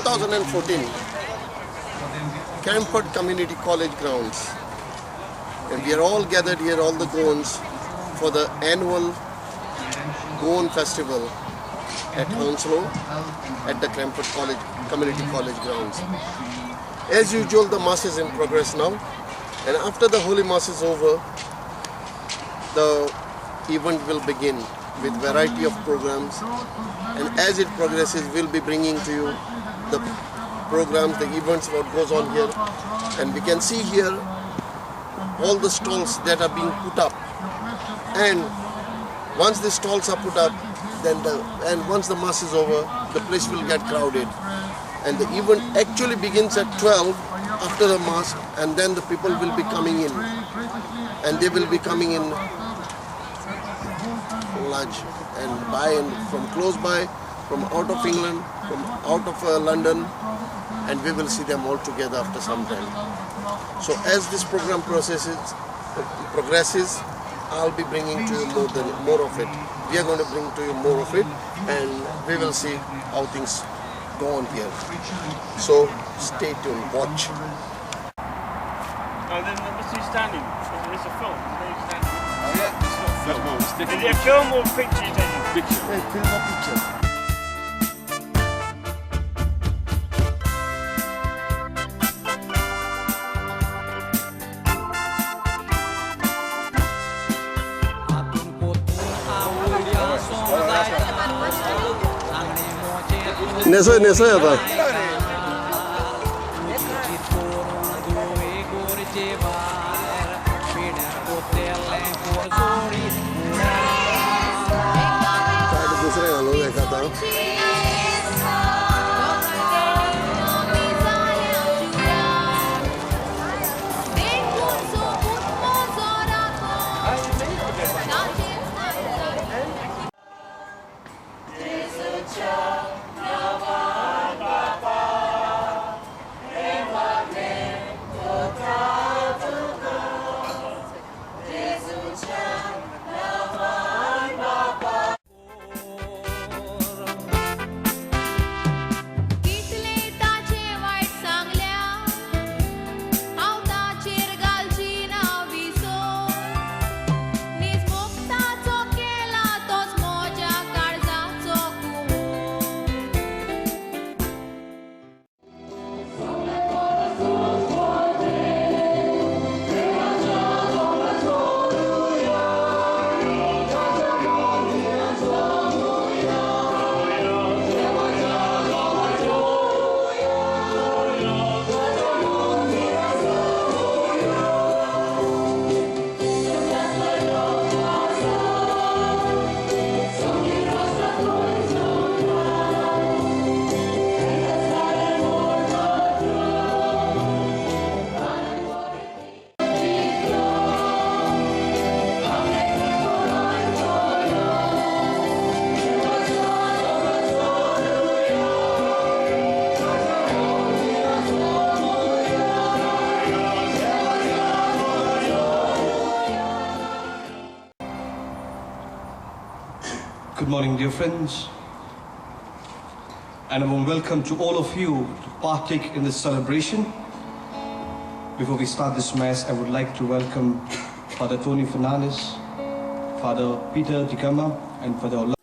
2014, Cranford Community College grounds. And we are all gathered here, all the Goans, for the annual Goan Festival at Hounslow at the Cranford College Community College grounds. As usual, the mass is in progress now, and after the Holy Mass is over, the event will begin with variety of programs, and as it progresses, we'll be bringing to you the programs, the events, what goes on here. And we can see here all the stalls that are being put up, and once the stalls are put up, then once the mass is over, the place will get crowded, and the event actually begins at 12 after the mass, and then the people will be coming in, and they will be coming in large and by and from close by, from out of England, from out of London, and we will see them all together after some time. So as this program progresses, I'll be bringing to you more of it. We are going to bring to you more of it, and we will see how things go on here. So stay tuned, watch. Oh, then what's he standing? It's a film. He's standing. Oh yeah, it's not film. It's different. Is it a film or picture? Picture. Hey, film or picture. Neso neso आता. दुसरे घालून एका. Good morning, dear friends, and a warm welcome to all of you to partake in this celebration. Before we start this Mass, I would like to welcome Father Tony Fernandez, Father Peter D'Gama, and Father Orlando.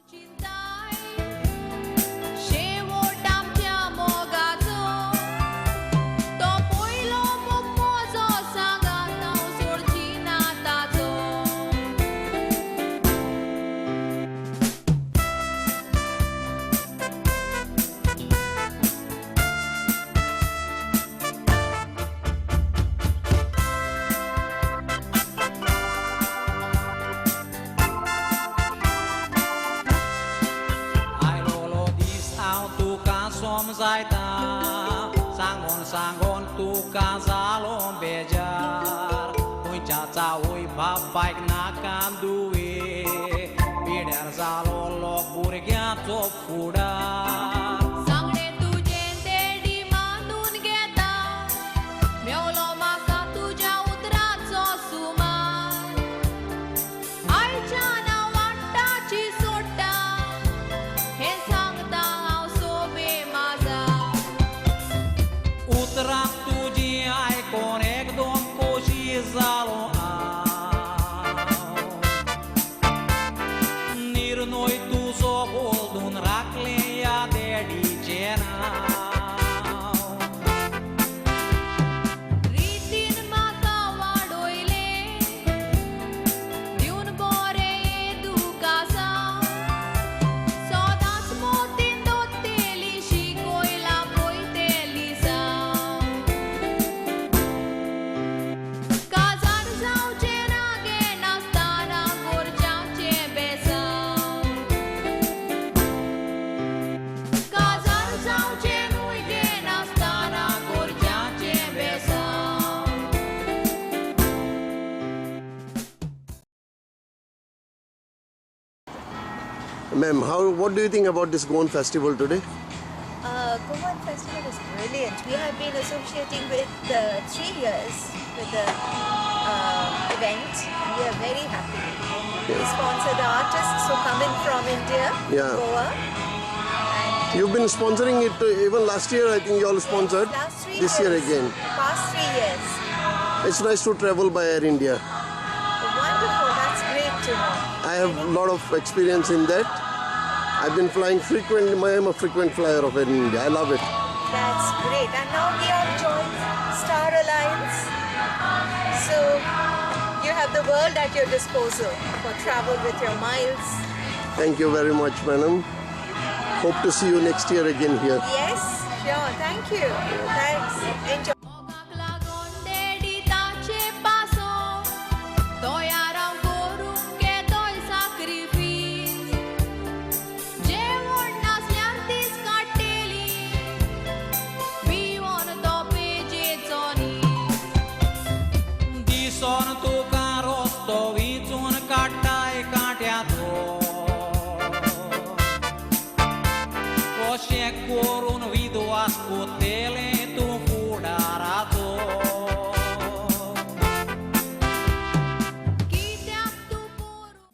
Sangon tukang salon bejar, kunca cawui bapak nakan duwe, bidar salolo burgyaचो फुडार. सांगणे तुजें तेडी मानून घेता, मेवलो म्हाका तुज्या उतराचो सुमार, आयच्यान हांव वाट्टाची सोडटा, हें सांगता हांव सोबे माजार. नांव. रितीन म्हाका वाडोयलें दिवन बरें दुकासां सदांच मोतीन दोत्तेली शिकोयला पयतेली सां काजार जावचें ना गे नासतना गोरच्याचें बेसांव काजार जावचें न्हय गे नासतना गोरच्याचें बेसांव. Ma'am, how what do you think about this Goan festival today? Goan Festival is brilliant. We have been associating with 3 years with the event, and we are very happy. We sponsor the artists who come in from India, Yeah. Goa. And You've been sponsoring it even last year. I think you all sponsored. Last three This year years, again. Past 3 years. It's nice to travel by Air India. Wonderful. That's great to know. I have a lot of experience in that. I've been flying frequently. I am a frequent flyer of Air India. I love it. That's great. And now we have joined Star Alliance. So you have the world at your disposal for travel with your miles. Thank you very much, madam. Hope to see you next year again here. Yes, sure. Thank you. Thanks. Enjoy. मोगाक लागोन daddy ताचे पासो तोयार हांव करूंक घेतोय sacrifice जेवण नासल्यार दीस काडटेली पिवन तो पेजेचो नीस. दिसोन तुका रस्तो विचून काडटाय कांट्याचो कशें करून विद्वास कोतेलें तूं फुडाराचो. कित्याक तूं करूं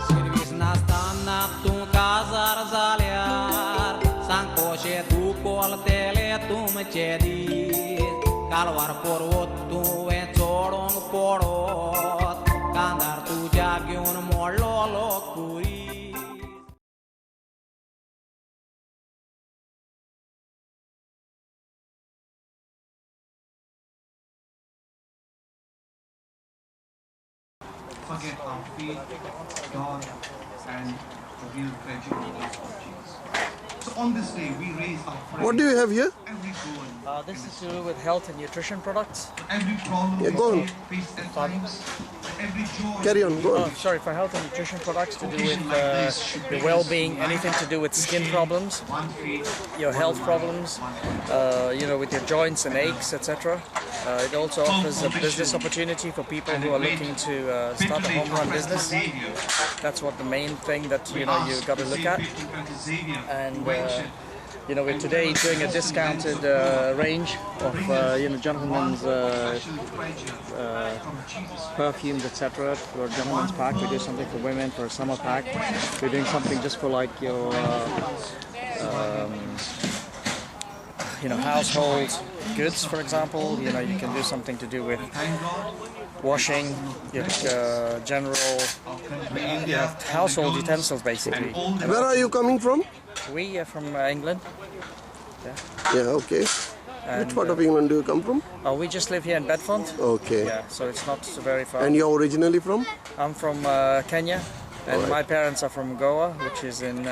सिर्वीस नासतना तूं काजार जाल्यार सांग कशें दुकोलतेले तुमचे दीस कालवार पर्वत तुवें चोडोंक पडत कांदार तुज्या घेवन मोडलोलो खुरीस. Forget our faith, God, and the real treasure of Jesus. So on this day, we raise our prayer. What do you have here? Every Goan, This is to do with health and nutrition products. Every problem Yeah, we go on. Face at times, every joy. Carry on. Go Oh, on. sorry, for health and nutrition products to do with your well-being, anything to do with skin problems, One faith, your health problems, with your joints and aches, etc. It also offers a business opportunity for people who are looking to start a home run business. That's what the main thing that you got to look at. And we're today doing a discounted range of gentlemen's perfumes, etc. For gentlemen's pack, we do something for women for a summer pack. We're doing something just for like your household goods, for example. You can do something to do with washing, your general household utensils, basically. Where are you coming from? We are from England. Yeah, okay. And, Which part of England do you come from? Oh, we just live here in Bedford. Okay. Yeah, so it's not very far. And you're originally from? I'm from Kenya, and Alright. my parents are from Goa, which is in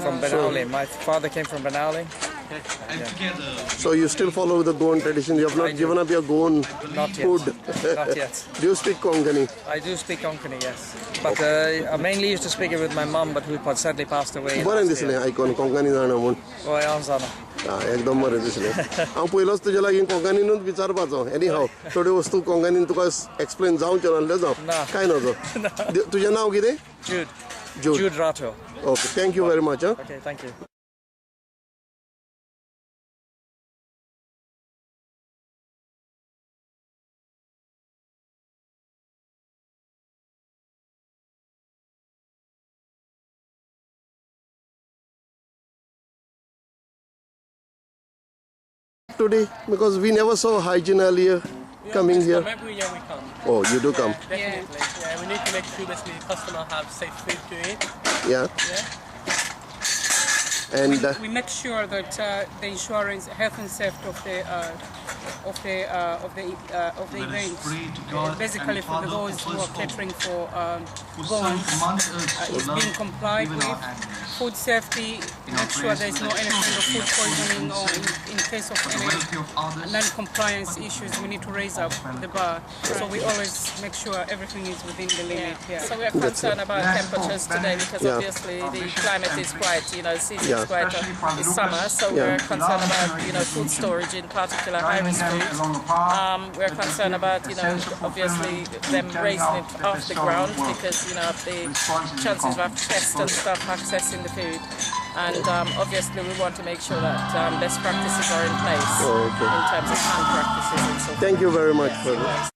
from Benaulim. My father came from Benaulim. So you still follow the Goan tradition? You have I not do. Given up your Goan Not yet. Food? Not yet. Do you speak Konkani? I do speak Konkani, yes, but I mainly used to speak it with my mum, but who sadly passed away बरें last दिसलें year. आयकून कोंकणी जाणा म्हूण. हय, हांव जाणा. हा, एकदम बरें दिसलें. हांव पयलोच तुज्या लागीं कोंकणीनूच विचारपाचो. एनी हाव, थोड्यो वस्तू कोंकणीन तुका एक्सप्लेन जावच्यो नासल्यो जावं. ना. कांय नजो. तुजें नांव कितें? Jude. Jude. Jude Rato. Okay, thank you very much. Okay, thank you. Today, because we never saw hygiene earlier coming here. Come every year we come. Oh, you do come. Definitely. Yeah, we need to make sure basically the customer have safe food to eat. Yeah. Yeah. And We make sure that the insurance, health and safety of the of the Let us event, pray to God basically and for Father those of who us are all, catering for who Goans, so commands us to is love being complied even with. our enemies. Food safety, In our make sure prayers, there is no let any us kind of show food that we are poisoning or in case of for the any welfare of others, non-compliance issues, we need to raise up the bar. So we always make sure everything is within the limit. Yeah. So we are concerned about Yes, temperatures oh, today because Yeah. obviously Our the bishop climate and is quite, you know, season's Yeah. quite Especially Father it's Lucas, summer, so Yeah. we're concerned Love about, you know, food teaching. storage in particular, Guiding high-risk them food. along a path We're that will concerned give about, a you know, sense of obviously fulfillment in them carrying raising out it the off the pastoral ground work. because, you know, of the Response is chances of accomplished. pests and stuff accessing the food. And obviously we want to make sure that best practices are in place Oh, okay. in terms of hand practices and so forth. Thank you very much for this.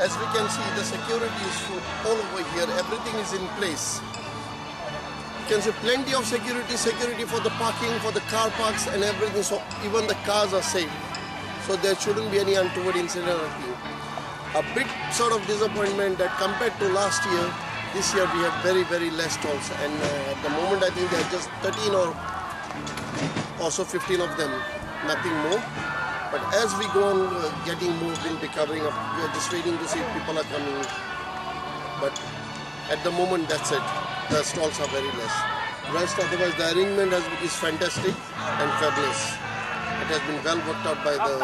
As we can see, the security is full all over here. Everything is in place. You can see plenty of security for the parking, for the car parks and everything. So even the cars are safe. So there shouldn't be any untoward incident or anything. A bit sort of disappointment that compared to last year, this year we have very, very less stalls. And at the moment, I think there are just 13 or also 15 of them, nothing more. But as we go on getting more, we'll be covering up. We are just waiting to see if people are coming. But at the moment, that's it. The stalls are very less. Rest, otherwise, the arrangement is fantastic and fabulous. It has been well worked out by the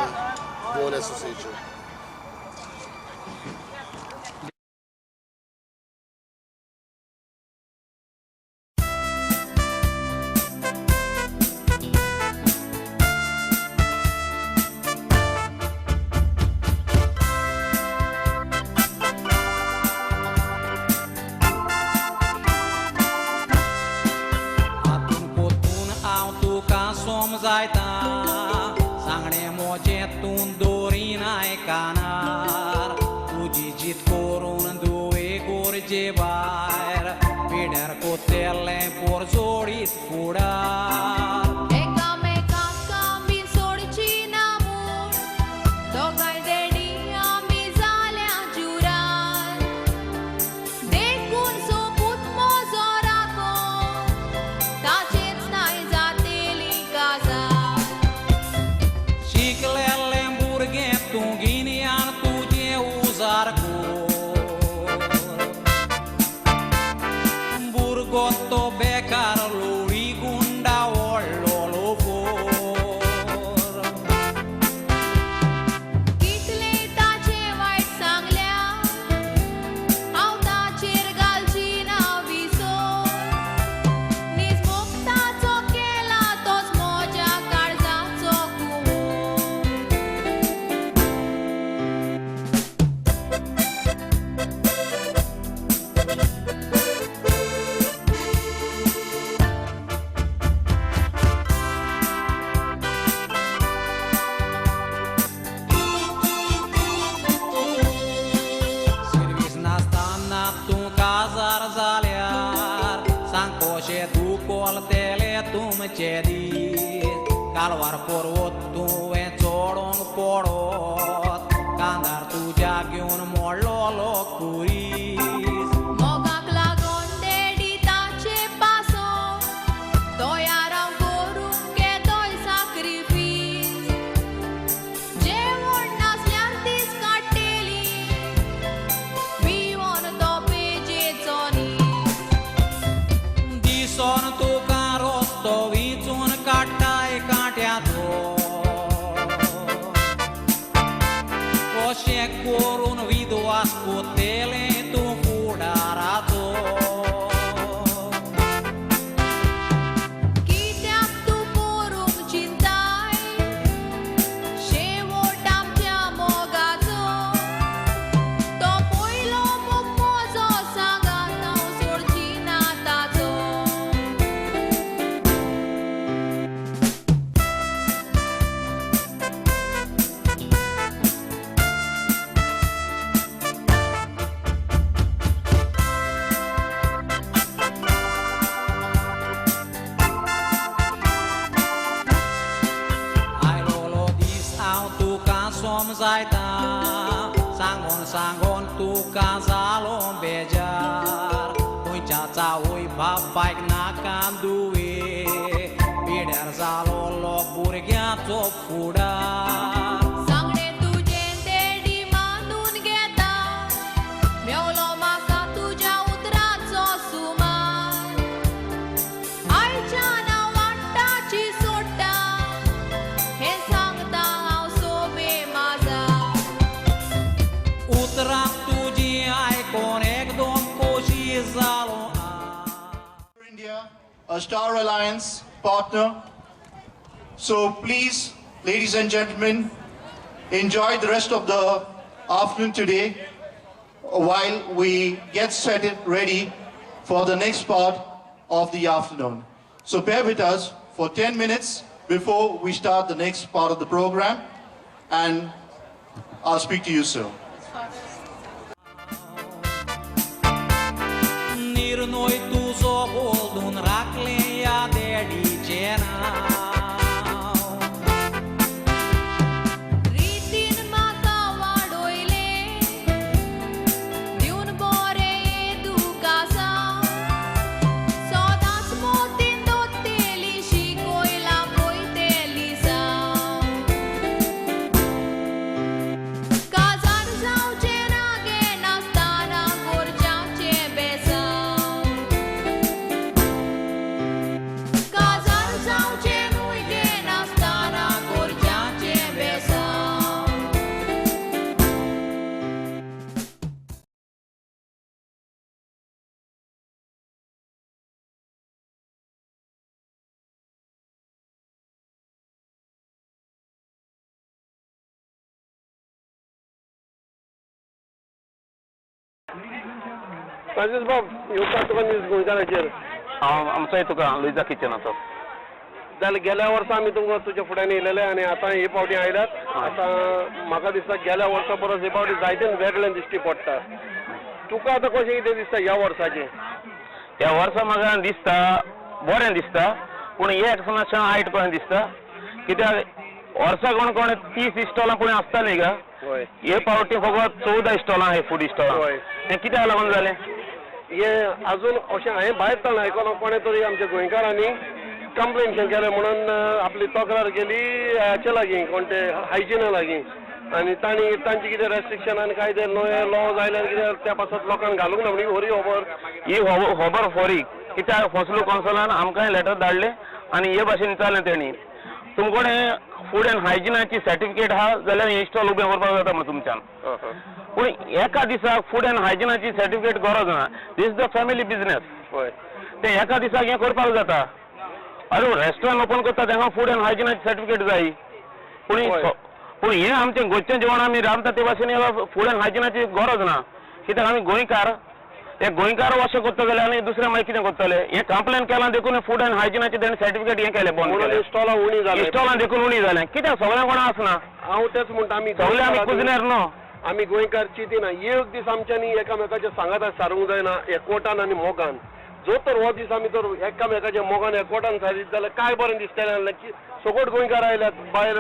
Goan Association. हातून पोतून हांव तुका समजायता सांगणे मोजें तूं दोरिनाय कानार तुजी जीत करून दुवे गोरजे भायर पिड्यार कोतेलें पोर जोडीत फुडार. एकामेकांक आमी सोडची ना म्हूण दोगांय देडी आमी जाल्या जुरान देखून सोपूत म्हजो राखो ताचेच नाय जातेली काजार. शिकलेलें भुरगें तूं गिन्यान तुजें उजार कोर भुरगो तो बेकार लोळी गुंडा व्हडलो लोकोर. कितले ताचे वायट सांगल्या हांव ताचेर घालची ना विसर नीज मोगताचो केला तोच म्हज्या काळजाचो कुंवर. सिर्वीस नासतना तूं काजार जाल्यार सांग कशें दुखोलतेलें तुमचे दीस कालवार पर्वत तुवें चोडोंक पडत कांदार तुज्या घेवन मोडलोलो खुरीस. मोगाक लागोन डॅडी ताचे पासो तयार हांव करूंक येतोय साक्रिफीस जेवण नासल्यार दीस काडटेली पिवन तो पेजेचो नीस. दिसोन तुका रस्तो विचून काडटाय कांट्याचो कशें करून विद्वास कोतेलें तूं फुडाराचो. कित्याक तूं करूंक चिंताय शेवट आमच्या मोगाचो तो पयलो मोग म्हजो सांगात हांव सोडची ना ताचो. समजायता सांगोन सांगोन तुका जालो बेजार खंयच्या चावय बापायक नाका दुवे पिड्यार जालो लोक भुरग्यांचो फुडार सांगणे तुजें देडी मानून घेता मेवलो म्हाका तुज्या उतराचो सुमार आयच्यान हांव वाट्टाची सोडटा हें सांगता हांव सोबे माजा उतरां तुजी आयकोन एकदम खोशी जालो India, a Star Alliance partner. So please, ladies and gentlemen, enjoy the rest of the afternoon today while we get set it ready for the next part of the afternoon. So bear with us for 10 minutes before we start the next part of the program, and I'll speak to you soon. निर्णय तुजो बदलून राखलें ह्या डॅडीचें नांव रितीन म्हाका वाडोयलें दिवन बरें दुकासांव सदांच मोतीन दोत्तेली शिकोयला पयतेली जावं काजार जावचें ना गे नासतना गोरजाचें बेसांव काजार जावचें न्हय गे नासतना गोरजाचें बेसांव. फ्रांसीस बाब, येवकार तुका न्यूज गोंयकाराचेर. हांव आमचोय तुका लुइजा किचनाचो. जाल्यार गेल्या वर्सा आमी तुमकां तुज्या फुड्यान येयलेले आनी आतां हे फावटी आयल्यात. आतां म्हाका दिसता गेल्या वर्सा परस हे फावटी जायते वेगळें दिश्टी पडटा. तुका आतां कशें कितें दिसता ह्या वर्साचें? ह्या वर्सा म्हाका दिसता बरें दिसता, पूण एक मातशें आयट कशें दिसता, कित्याक वर्सा कोण कोण 30 इस्टॉलां पळय आसतालीं गा, हे फावटी फकत 14 इस्टॉलां हे फूड इस्टॉलां. हें कित्याक लागून जालें? हे अजून अशें हांवें भायर ताण आयकलां, कोणें तरी आमच्या गोंयकारांनी कंप्लेन केलें म्हणून आपली तक्रार केली हाचे लागीं, कोण ते हायजिना लागीं, आनी तांणी तांचे कितें रेस्ट्रिक्शन आनी कांय ते नवे लॉज आयले आनी कितें त्या पासत लोकांक घालूंक ना म्हणजे खरी खबर? ही खबर फरी, कित्याक हंसलो कौन्सिलान आमकांय लेटर धाडलें आनी हे भाशेन विचारलें तेणी, तुमकोडे फूड एंड हायजिनाची सर्टिफिकेट आहा जाल्यार हे स्टॉल उबें करपाक जाता म्हणून तुमच्यान. पूण एका दिसाक फूड एंड हायजिनाची सर्टिफिकेट गरज ना. This the family business. ते एका दिसाक हें करपाक जाता. अरे, रेस्टॉरंट ओपन करता तेंका फूड एंड हायजिनाची सर्टिफिकेट जाय, पूण पूण हें आमचें गोंयचें जेवण आमी रांदता ते भाशेन फूड एंड हायजिनाची गरज ना, कित्याक आमी गोंयकार. हे गोंयकार अशें करता जाल्यार आनी दुसरे मागीर कितें करतले? हें कंप्लेन केलां देखून फूड एंड हायजिनाची तेणी सर्टिफिकेट हें केलें, बंद केलें. स्टॉलां उणी जालें. स्टॉलां देखून उणी जालें, कित्याक सगळ्यां कोणा आसना. हांव तेच म्हणटा, आमी सगळे आमी कुजनेर न्हू. आमी गोंयकार चिंतिना. एक दीस आमच्यांनी एकामेकाच्या सांगातान सारूंक जायना एकवटान आनी मोगान? जो तर हो दीस आमी जर एकामेकाच्या मोगान एकवटान सारीत जाल्यार काय बरें दिसतलें आसलें की सगळ्यो गोंयकार आयल्यात भायर,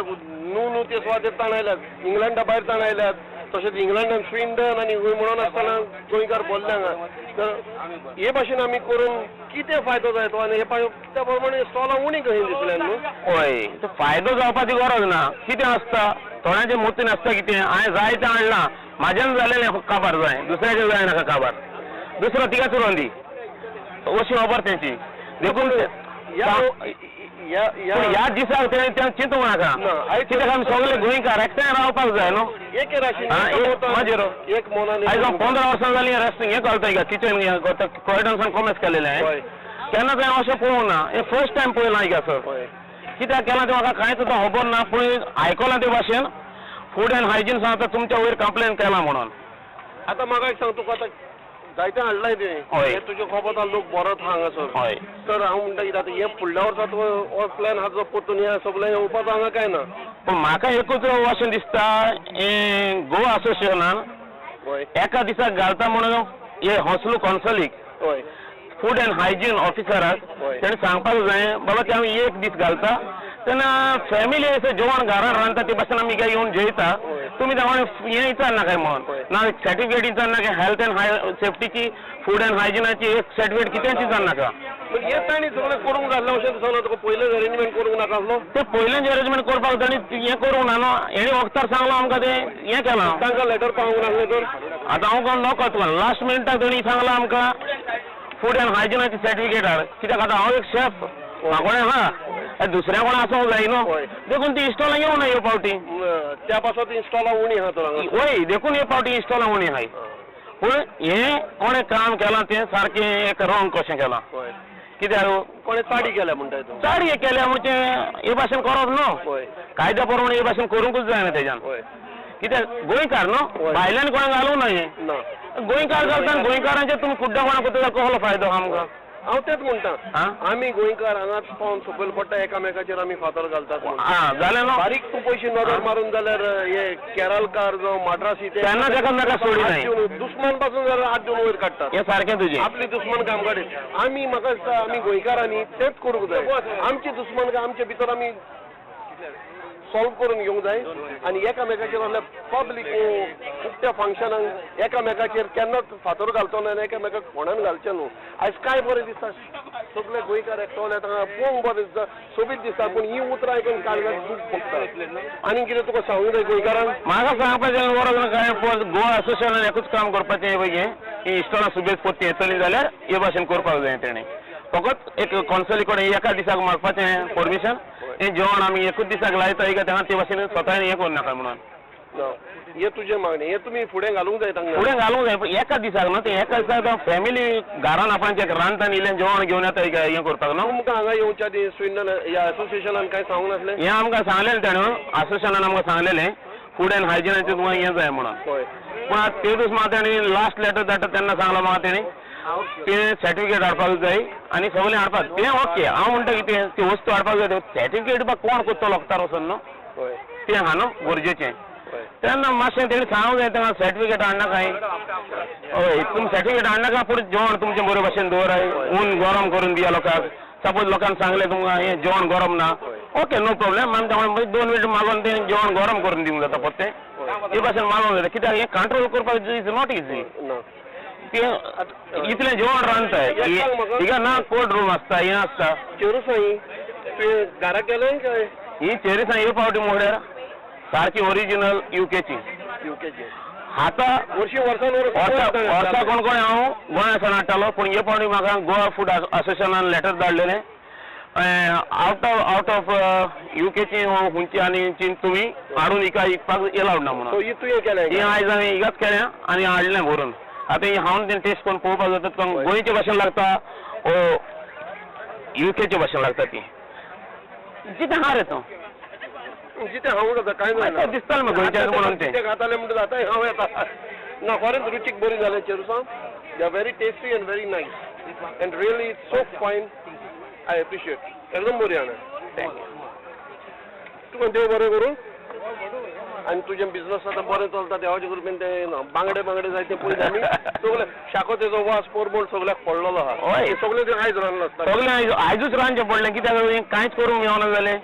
न्हू न्हू ते सुवातेर ताण आयल्यात, इंग्लंडा भायर ताण आयल्यात, तशेंच इंग्लंडान स्विंडन आनी खंय म्हणून आसतना गोंयकार भरले हांगा. तर हे भाशेन आमी करून कितें फायदो जायतो? आनी हे त्या प्रमाणे स्टॉलां उणी कशी दिसल्यात न्हू? हय, फायदो जावपाची गरज ना. कितें आसता, थोड्यांचे मोतीन आसता कितें, हांवें जाय तें हाडलां, म्हाज्यान जालेलें काबार जाय, दुसऱ्याचें जायनाका काबार, दुसरो तिका चलोवन दी, अशी खबर तेंची. देखून ह्या दिसाक तें चिंतूंक नाका, कित्याक आमी सगळे गोंयकार एकठांय रावपाक जाय न्हू. एक राशीन मागीर एक मनान. आयज हांव 15 वर्सां जालीं रेस्टॉरंट हें घालता, हिंगा किचन हें करता, क्रोयडनसान कॉमर्स केलेलें हांवें. केन्ना हांवें अशें पळोवंक ना, हें फर्स्ट टायम पळयलां हिंगा सर. कित्याक केलां तें म्हाका कांयच आतां खबर ना, पूण आयकलां ते भाशेन फूड एंड हायजीन आतां तुमच्या वयर कंप्लेन केलां म्हणून. आतां म्हाका एक सांग, तुका आतां जायते हाडलाय तुवें, हें तुजें खबर आसा लोक बरोच आहा हांगासर. तर हांव म्हणटा कितें, आतां हें फुडल्या वर्सा तुका हो प्लॅन आहा जो परतून हें सगळें येवपाचो हांगा काय ना? पूण म्हाका एकूच अशें दिसता, हें गोवा असोसिएशनान एका दिसाक घालता म्हणून हे हॉस्लो कॉन्सलीक फूड एंड हायजीन ऑफिसराक तेणें सांगपाक जाय, बाबा ते आमी एक दीस घालता, तेन्ना फॅमिली जेवण घरान रांदता ते भाशेन आमी काय येवन जेयता. तुमी तांकां हें विचारना काय म्हणून ना सर्टिफिकेट विचारना काय हेल्थ अँड हाय सेफ्टीची फूड अँड हायजिनाची एक सर्टिफिकेट कितेंच विचारनाका. हे तांणी सगळें करूंक जाल्लें अशें दिसना तुका? पयलेच अरेंजमेंट करूंक नाका आसलो? ते पयलेंच अरेंजमेंट करपाक तांणी हें करूंक ना न्हू. हेणी वखदार सांगलां आमकां तें हें केलां. तांकां लेटर पावूंक नासलें तर? आतां हांव कोण नकळो तुका. लास्ट मिनटाक तांणी सांगलां आमकां फूड अँड हायजिनाची सर्टिफिकेट हाड. कित्याक आतां हांव एक शेफ, म्हाका आहा, दुसऱ्या कोणा आसूंक जाय न्हू. देखून ती इस्टॉलां येवना ह्यो फावटी. त्या पासत इन्स्टॉलां उणी आहा तर हांगा. वय, देखून हे फावटी इस्टॉलां उणी आहाय. पूण हें कोणें काम केलां तें सारकें एक रॉंग कशें केलां. कित्याक कोणें चाडी केल्या म्हणटाय तूं? चाडी केल्या म्हणजे हे भाशेन करप न्हू, कायद्या प्रमाणे हे भाशेन करूंकूच जायना तेज्यान. कित्याक गोंयकार न्हू, भायल्यान कोणें घालूंक ना हें. गोंयकार घालता, गोंयकारांचेर तुमी कुड्डा कोणा करता, कसलो फायदो आमकां? हांव तेंच म्हणटा, आमी गोंयकार हांगाच पावन सकयल पडटा, एकामेकाचेर आमी फातर घालतात. जालें न्हू. बारीक तूं पयशे नदर मारून जाल्यार हे केरळकार जावं माड्रासी ते तेन्ना एकामेकाक सोडिनाय, दुस्मान पासून जाल्यार हात दिवन वयर काडटात. हें सारकें तुजें. आपली दुस्मान कामगाडी आमी, म्हाका दिसता आमी गोंयकारांनी तेंच करूंक जाय. आमची दुस्मान आमचे भितर आमी सॉल्व करून घेवंक जाय आनी एकामेकाचेर असल्या पब्लीक उक्त्या फंक्शनाक एकामेकाचेर केन्नाच फातर घालचो ना आनी एकामेकाक फोंडान घालचें न्हू. आयज काय बरें दिसता, सगळे गोंयकार एकटो हांगा पळोवंक बरें दिसता, सोबीत दिसता, पूण ही उतरां आयकून काळजाक दूख भोगता. आनी कितें तुका सांगूंक जाय गोंयकारांक? म्हाका सांगपाचें गरज ना कांय. गोवा असोसिएशनान एकूच काम करपाचें हें पळय, हें इस्टॉलां सुबेज परती येतली जाल्यार हे भाशेन करपाक जाय तेणें. फकत एक कॉन्सली कडेन एका दिसाक मागपाचें परमिशन, हें जेवण आमी एकूच दिसाक लायता का तेन्ना ते भाशेन स्वता हें करूं नाका म्हणून. हे तुजें मागणें, हें तुमी फुडें घालूंक जाय तांकां. फुडें घालूंक जाय पूण एका दिसाक न्हू, तें एका दिसाक फॅमिली घरान आपणाचें रांदता इल्लें जेवण घेवन येता हें करपाक न्हू. तुमकां हांगा येवच्या आदीं स्विंडन ह्या असोसिएशनान कांय सांगूंक नासलें? हें आमकां सांगलेलें तेणें, असोसिएशनान आमकां सांगलेलें फूड अँड हायजिनाचें तुमकां हें जाय म्हणून. पूण आतां ते दीस म्हाका तेणी लास्ट लेटर धाडटा तेन्ना सांगलां म्हाका तेणी तें सर्टिफिकेट हाडपाक जाय आनी सगळें हाडपाक. तें ओके, हांव म्हणटा कितें ती वस्तू हाडपाक जाय, सर्टिफिकेट बा कोण करतलो वखदार वचून न्हू, तें आहा न्हू गरजेचें. तेन्ना मातशें तेणी सांगूंक जाय तांकां सर्टिफिकेट हाडनाका. हय, तुमी सर्टिफिकेट हाडनाका पूण जेवण तुमचें बरे भाशेन दवराय, ऊन गरम करून दिया लोकांक. सपोज लोकांक सांगलें तुमकां हें जेवण गरम ना, ओके नो प्रॉब्लेम, आमी तांकां 2 मिनट मागोन तें जेवण गरम करून दिवंक जाता परतें. हे भाशेन मागोंक जाता, कित्याक हें कंट्रोल करपाक is not easy. तें इतलें जेवण रांदताय हिंगा ना कोल्ड रूम आसता, हें आसता. चेरुसां तुवें घरा केलें काय? ही चेरुसां हे फावटी म्हणल्यार सारकी ओरिजिनल युकेची. युकेची आतां वर्षी वर्सान वर्सा कोण कोण हांव गोंया सावन हाडटालो, पूण हे फावटी म्हाका गोवा फूड असोसिएशनान लेटर धाडलेलें आवट ऑफ युकेची खंयची आनी तुमी हाडून हिका विकपाक एलावड ना म्हणून. तुवें केलें हें आयज हांवें हिगाच केलें आनी हाडलें व्हरून. आतां हें हांव तें टेस्ट करून पळोवपाक जाता, तुका गोंयचे भाशेन लागता ओ युकेचे भाशेन लागता ती. जितें आहा रे तूं जितें हांव जाता कांय जायना दिसतालें म्हाका गोंयच्यान म्हणून तें जितें खातालें म्हणटा जाता हांव येता ना. खरेंच रुचीक बरी जालें चेरुसां. They are very tasty and very nice and really it's so fine. I appreciate. एकदम बरी आहा. Thank you. तुका देव बरें करूं आनी तुजें बिजनस आतां बरें चलता देवाचे कृपेन. तें बांगडे बांगडे जाय ते पयलीं आमी सगळे शाकोतेचो वास पोरबोल सगळ्याक पडलेलो आहा. हय, सगळें तें आयज रांदलें आसता. सगळें आयजूच रांदचें पडलें, कित्याक कांयच करूंक मेळना जालें.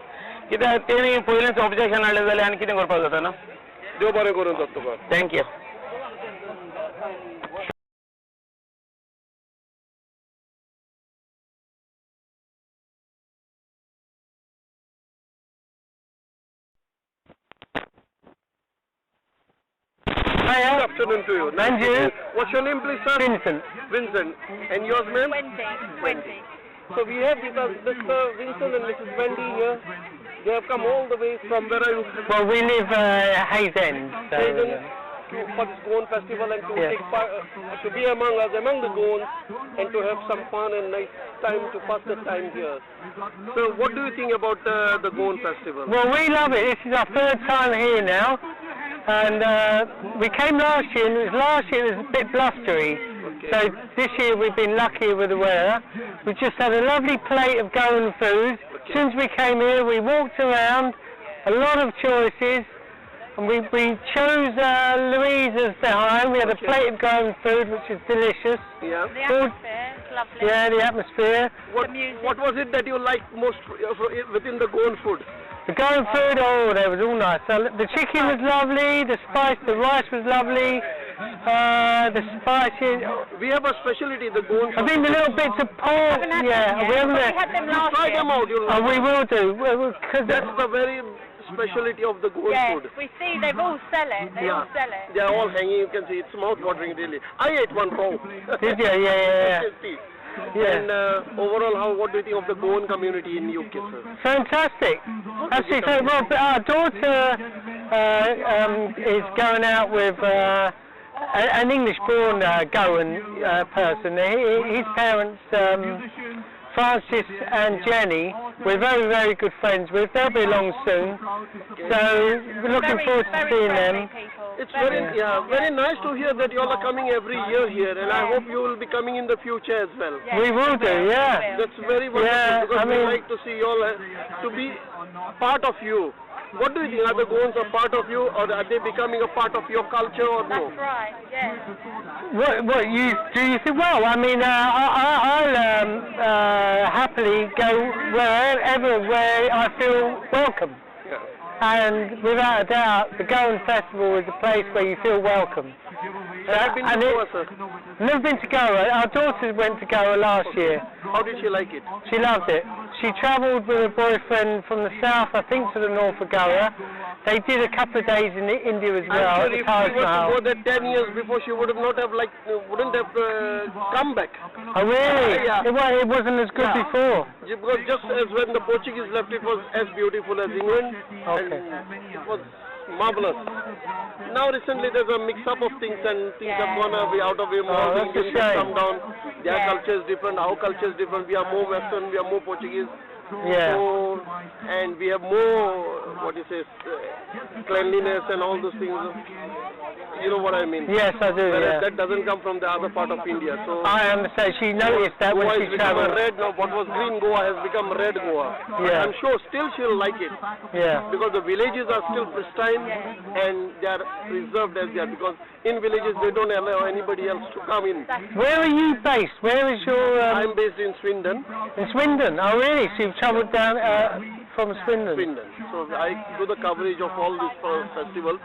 कित्याक तेणी पयलेंच ऑब्जेक्शन हाडलें जाल्यार आनी कितें करपाक जाता ना. देव बरें करूं तर तुका. Thank you. Good afternoon to you. Thank you. What's your name, please, sir? Vincent. Vincent. And yours, ma'am? Wendy. Wendy. So we have with us Mr. Vincent and Mrs. Wendy here. They have come all the way from where are you? Well, we live Hayes End. So, Hayes End for this Goan festival and to yes. take part, to be among us, among the Goans, and to have some fun and nice time to pass the time here. So what do you think about the Goan festival? Well, we love it. This is our third time here now. And we came last year, and last year it was a bit blustery. Okay. So this year we've been lucky with the weather. We just had a lovely plate of Goan food. Okay. As soon as we came here, we walked around, a lot of choices, and we chose Louisa's behind. We had a plate of Goan food, which is delicious. Yeah. The atmosphere. lovely. Yeah, the atmosphere. What was it that you liked most within the Goan food? The Goan food, oh, that was all nice. So the chicken was lovely, the spice, the rice was lovely, the spices. We have a specialty, the Goan. I think the little bits of pork. Yeah, we haven't had them last Try them out. You'll Oh, we will do. Cause that's the very specialty of the Goan food. We see they all sell it. They all sell it. They are all hanging. You can see it's mouth-watering, really. I ate one raw. Did you? Yeah. Yeah. And overall, what do you think of the Goan community in UK, sir? Fantastic. Absolutely. So, well, our daughter is going out with an English-born Goan person. His parents, Francis and Jenny, we're very, very good friends with. They'll be along soon. So we're looking forward to seeing them. It's very nice to hear that you all are coming every year here, and I hope you will be coming in the future as well. We will do, yeah. That's very wonderful, because we like to see you all to be part of you. What do you think? Are the Goans a part of you, or are they becoming a part of your culture, or no? That's right, yes. What do you think? Well, I mean, I'll happily go wherever where I feel welcome. Yeah. And without a doubt, the Goan Festival is a place where you feel welcome. Have you been to Goa, sir? Never been to Goa. Our daughter went to Goa last year. How did she like it? She loved it. She travelled with her boyfriend from the south, I think, to the north of Goa. They did a couple of days in India as well. I'm sure if she was to go there 10 years before, she would have not have wouldn't have come back. Oh really? Yeah. It wasn't as good before. Because just as when the Portuguese left, it was as beautiful as England. Okay. And it was marvelous. Now recently there's a mix-up of things, and things have gone out of way. More that's a things have shame. come down. Their culture is different, our culture is different. We are more Western, we are more Portuguese. Yeah. So, and we have more, what you say, cleanliness and all those things. You know what I mean? Yes, I do. Whereas yeah. that doesn't come from the other part of India. So I understand. She noticed that when Goa she has become travelled. a red now. What was green Goa has become red Goa. Yeah. I'm sure still she'll like it. Yeah. Because the villages are still pristine and they are preserved as they are. Because in villages they don't allow anybody else to come in. Where are you based? Where is your? I'm based in Swindon. In Swindon? Oh really? So you've travelled down from Swindon? Swindon. So I do the coverage of all these festivals.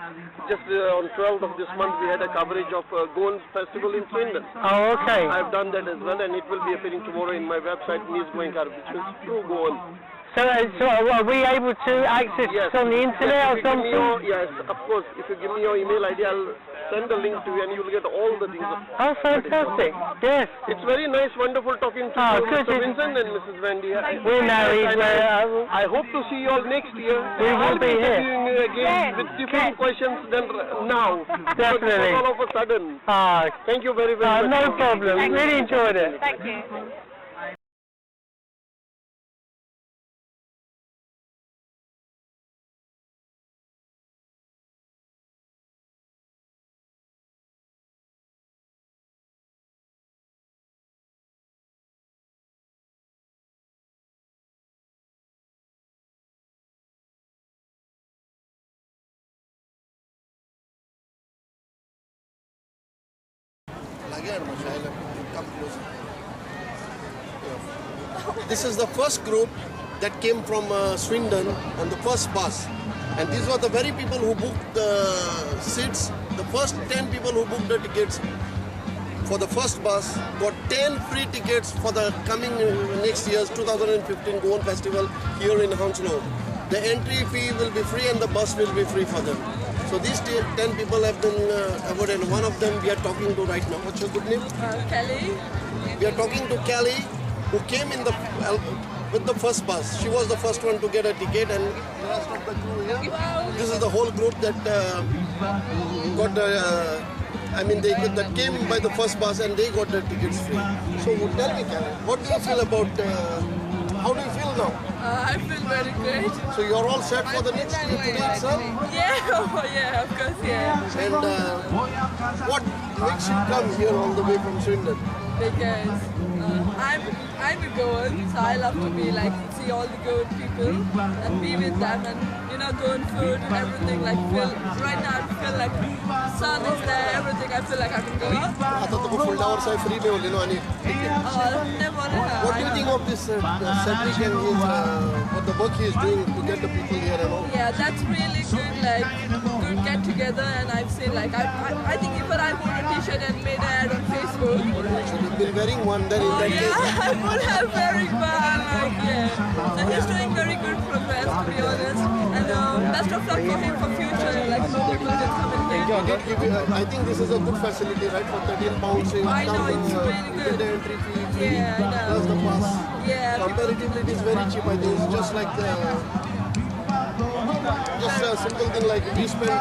Just on 12th of this month we had a coverage of Goan Festival in Swindon. Oh, okay. I've done that as well, and it will be appearing tomorrow in my website, News Goenkar, which is True Goan. So are we able to access this on the internet or something? Yes, of course. If you give me your email ID, I'll send the link to you and you'll get all the things. Oh, fantastic. Yes. It's very nice, wonderful talking to you, good. Mr. Vincent and Mrs. Wendy. We're married. I hope to see you all next year. We will I'll be here. interviewing you again with different questions than now. Definitely. All of a sudden. Thank you very, very much. No problem. Really enjoyed it. Thank you. Come closer. Yeah. This is the first group that came from Swindon on the first bus, and these were the very people who booked the seats. The first 10 people who booked the tickets for the first bus got 10 free tickets for the coming next year's 2015 Goan Festival here in Hounslow. The entry fee will be free and the bus will be free for them. So these 10 people have been awarded, and one of them we are talking to right now. What's your good name? Kelly. We are talking to Kelly, who came in the with the first bus. She was the first one to get a ticket, and the rest of the crew here. Wow. This is the whole group that got the. That came by the first bus, and they got the tickets free. So tell me, Kelly, what do you feel about? How do you feel now? I feel very good. So you're all set for the next year today itself? Yeah, yeah, of course, yeah. And what makes you come here all the way from Swindon? Because I'm a Goan, so I love to be like see all the Goan people and be with them and you know Goan food and everything. Like feel right now I feel like sun is there, everything. I feel like I'm in Goa. आतां तुका फुडल्या वर्सा free मेवली न्हू आनी What do you think of this Cedric and his what the work he is doing to get the people here and all? Yeah, that's really good. Like good get together, and I've seen like I think even I bought a T-shirt and made an ad on Facebook. Should have been wearing one then in that yeah, case. I would have wearing one. Like yeah, so he's doing very good progress to be honest, and best of luck for him for future. Like more people can come in here. Did give you, I think this is a good facility, right? For £13, you I know, come, it's really you get good. the entry fee free, Yeah, I know. plus the pass. Yeah. Comparatively, it is very cheap. I think it's just like the, just a simple thing like we spend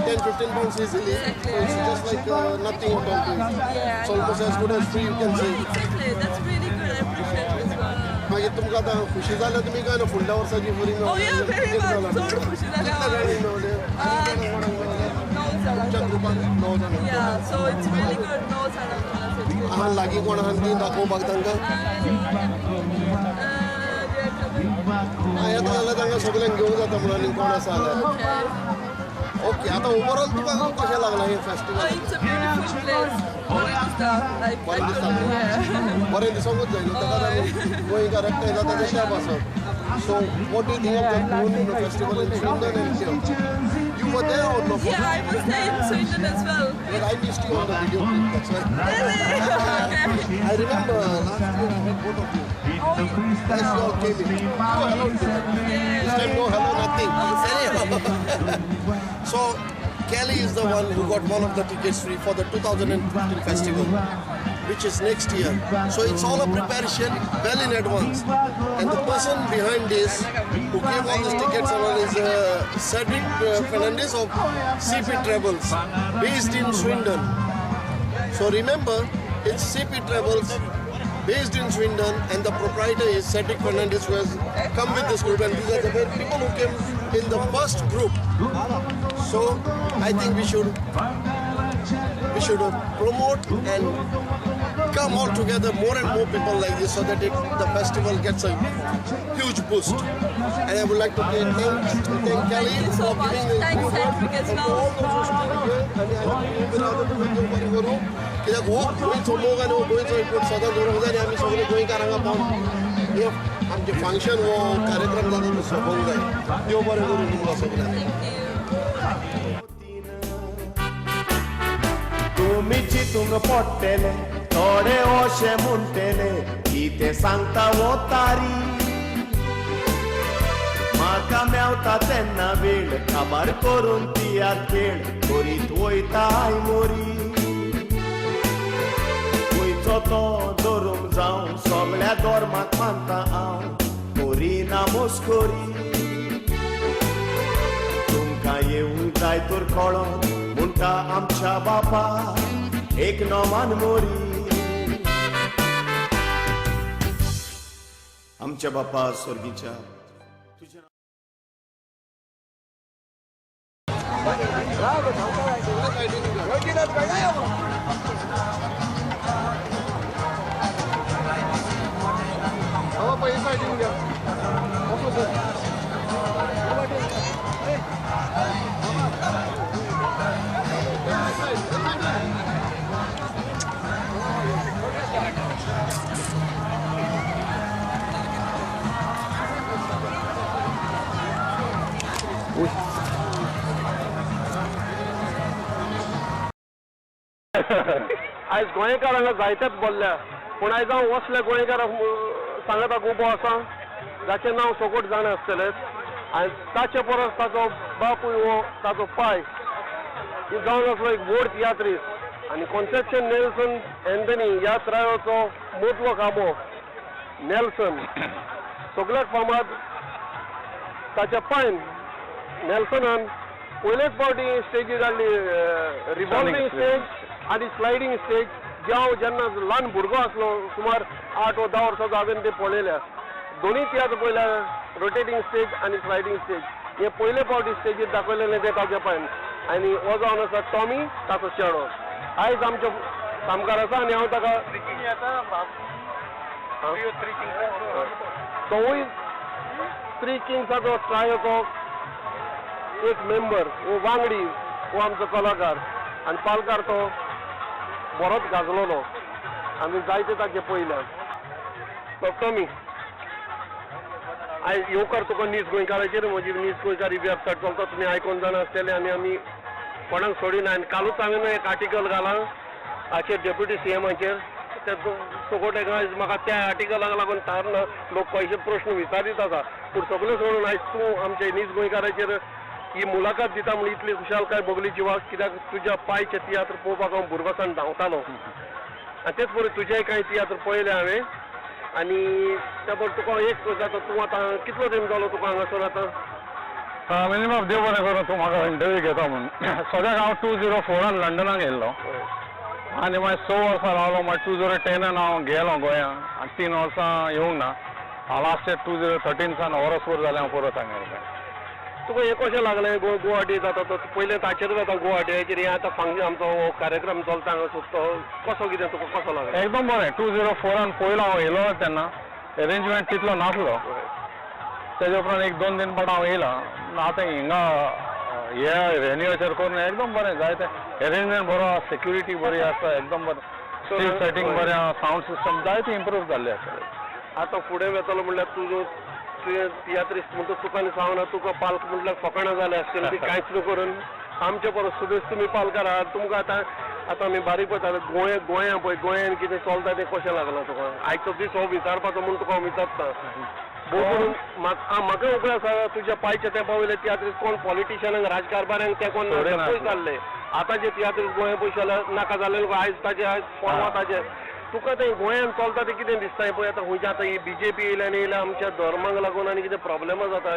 10-15 pounds easily. Exactly, So it's yeah. just like nothing at all to it. Yeah, It's almost as good as free, you can say. Yeah, exactly. That's really good. I appreciate it as well. मागीर तुमकां आतां खुशी जाल्या तुमी काय ना फुडल्या वर्साची free Oh yeah, very much. चड खुशी जाल्या. कितले जाणांनी मेवले? णव जाणां. तुमच्या ग्रुपान 9 जाणां. Yeah, so it's really good. 9 जाणां मेवल्या, so it's good. आहा लागीं कोण आहा ती दाखोवपाक तांकां येता जाल्यार तांकां सगल्यांक घेवंक जाता म्हणून आनी कोण आसा जाल्यार. ओके, आतां ओवरऑल तुका कशें लागलां हें festival? It's a beautiful place. बरें दिसता. Like, बरें दिसता. Yeah. बरें दिसोंकूच जाय न्हू ताका लागून गोंयकार एकठांय जाता तें त्या पासत. So what do you think of the Goan festival in Swindon and here? You were there or no? Yeah, I was there in Swindon as well. But I missed you on the video clip, that's why. Really? Okay. I remember last year I had both of you. As you all came in. No hello today. This time no hello, nothing. Anyhow. So Kelly is the one who got one of the tickets free for the 2015 festival, which is next year. So it's all a preparation well in advance. And the person behind this, who gave all these tickets and all, is Cedric Fernandez of CP Travels, based in Swindon. So remember, it's CP Travels, based in Swindon, and the proprietor is Cedric Fernandez, who has come with this group, and these are the very people who came in the first group. So I think we should promote and come all together, more and more people like this, so that the festival gets a huge boost. And I would like to thank Kelly so for much. giving this Thanks, good Cedric, as and to well. all those who stood here. And I hope you will कित्याक हो गोंयचो मोग आनी हो गोंयचो एकवट सदांच दवरूंक जाय आनी आमी सगळे गोंयकार हांगा पावन हे आमचें फंक्शन हो कार्यक्रम जाता तो सोंपोवंक जाय. देव बरें करूं तुमकां सगळ्यांक. तुमी चितूंक पडटले थोडे अशें म्हणटले कितें सांगता हो तारी म्हाका मेवता तेन्ना वेळ काबार करून तियार खेळ करीत वयता मोरी खंयचो तो धरूंक जावं सगळ्या धर्माक मानता हांव करिना मस्करी तुमकां येवंक जाय तर कळोन म्हणटा आमच्या बापा एक नोमान मोरी आमच्या बापा स्वर्गीच्या आयज गोंयकार हांगा जायतेच बोल्ल्या, पूण आयज हांव वसल्या गोंयकाराक सांगाताक उबो आसा जाचें नांव सोकोट जाणा आसतलेंच आनी ताचे परस ताचो बापूय हो ताचो पाय ही जावन आसलो एक व्हड तियात्रीस्त आनी कॉन्सेप्शन नेल्सन एंथनी ह्या त्रायोचो मदलो खांबो नेल्सन सगळ्याक फामाद ताच्या पायन नेल्सनान पयलेच फावटी स्टेजीर हाडली रिवॉल्वींग स्टेज आनी स्लायडींग स्टेज जे हांव जेन्ना ल्हान भुरगो आसलो सुमार 8 वा 10 वर्सांचो हांवें ते पळयल्या. दोनूय तियात्र पळयल्या, रोटेटींग स्टेज आनी स्लायडींग स्टेज. हे पयले फावटी स्टेजीर दाखयलेलें तें ताच्या पायन. आनी हो जावन आसा टॉमी ताचो चेडो आयज आमच्या सामकार आसा आनी हांव ताका तोवूय थ्री किंग्साचो ट्रायोचो एक मेंबर वो वांगडी वो आमचो कलाकार आनी पालकार तो बरोच गाजलोलो. आमी जायते ताचे पयल्यान. टॉमी, आयज येवकार तुका नीज गोंयकाराचेर. म्हजी नीज गोंयकार ही वेबसायट चलता, तुमी आयकोन जाणा आसतले आनी आमी कोणाक सोडिना. आनी कालूच हांवें एक आर्टिकल घालां हाचेर, डेप्युटी सीएमाचेर. ते सोकोटेक आयज म्हाका त्या आर्टिकलाक लागून थार ना, लोक पयशे प्रश्न विचारीत आसा. पूण सगळें सोडून आयज तूं आमचे नीज गोंयकाराचेर ही मुलाखत दिता म्हूण इतली खुशालकाय भोगली जिवाक, कित्याक तुज्या पायचे तियात्र पळोवपाक हांव भुरगोसान धांवतालो आनी तेच बरोबर तुजेय कांय तियात्र पळयले हांवें. आनी त्या बरोबर तुका एक जाता, तूं आतां कितलो तेंप जालो तुका हांगासर आतां? मिनिमम देव बरें करूं तूं म्हाका इंटरव्यू घेता म्हणून. सद्याक हांव 2004 लंडनाक येयल्लो आनी मागीर 6 वर्सां रावलो. मागीर 2010 हांव गेलो गोंया आनी 3 वर्सां येवंक ना. हांव लास्ट इयर 2013 सान वर्सभर जालें हांव परत हांगा येयला. तुका हें कशें लागलें गोवा डे जाता तो पयलें ताचेर जाता गोवा डेचेर, हें आतां फंक्शन आमचो हो कार्यक्रम चलता हांगा तो कसो कितें तुका कसो लागलें? एकदम बरें. 2004 पयलो हांव येयलो तेन्ना एरेंजमेंट तितलो नासलो. तेजे उपरांत 1-2 दिन फाट हांव येयला. आतां हिंगा हे व्हेन्यूचेर करून एकदम बरें जायते एरेंजमेंट बरो आसा, सेक्युरिटी बरी आसा, एकदम बरें, स्टेज सेटींग बरें आसा, सावंड सिस्टम जायते इम्प्रूव जाल्ले आसा. आतां फुडें वेतलो म्हणल्यार तुजो तुवें तियात्रिस्त म्हणटा तुका आनी सांगना, तुका पालक म्हटल्यार फकाणां जाल्या आसतली ती कांयच न्हू करून. आमचे परस सुबेज तुमी पालकार आहात. तुमकां आतां आतां आमी बारीक पळयता गोंया पळय गोंयान कितें चलता तें कशें लागलां तुका? आयचो दीस हो विचारपाचो म्हूण तुका हांव विचारता. भोव करून म्हाका उगड आसा तुज्या पायच्या तेंपा वयले तियात्रिस्त कोण पॉलिटिशियनांक राजकारभाऱ्यांक ते कोण पयस जाल्ले. आतां जे तियात्रिस्त गोंया पयस जाल्यार नाका जाल्ले आयज ताजे आयज परवा ताजे. तुका तें गोंयान चलता तें कितें दिसता पळय आतां खंयच्या आतां ही बीजेपी येयल्या आनी येयल्या आमच्या धर्माक लागून आनी कितें प्रॉब्लेमां जाता,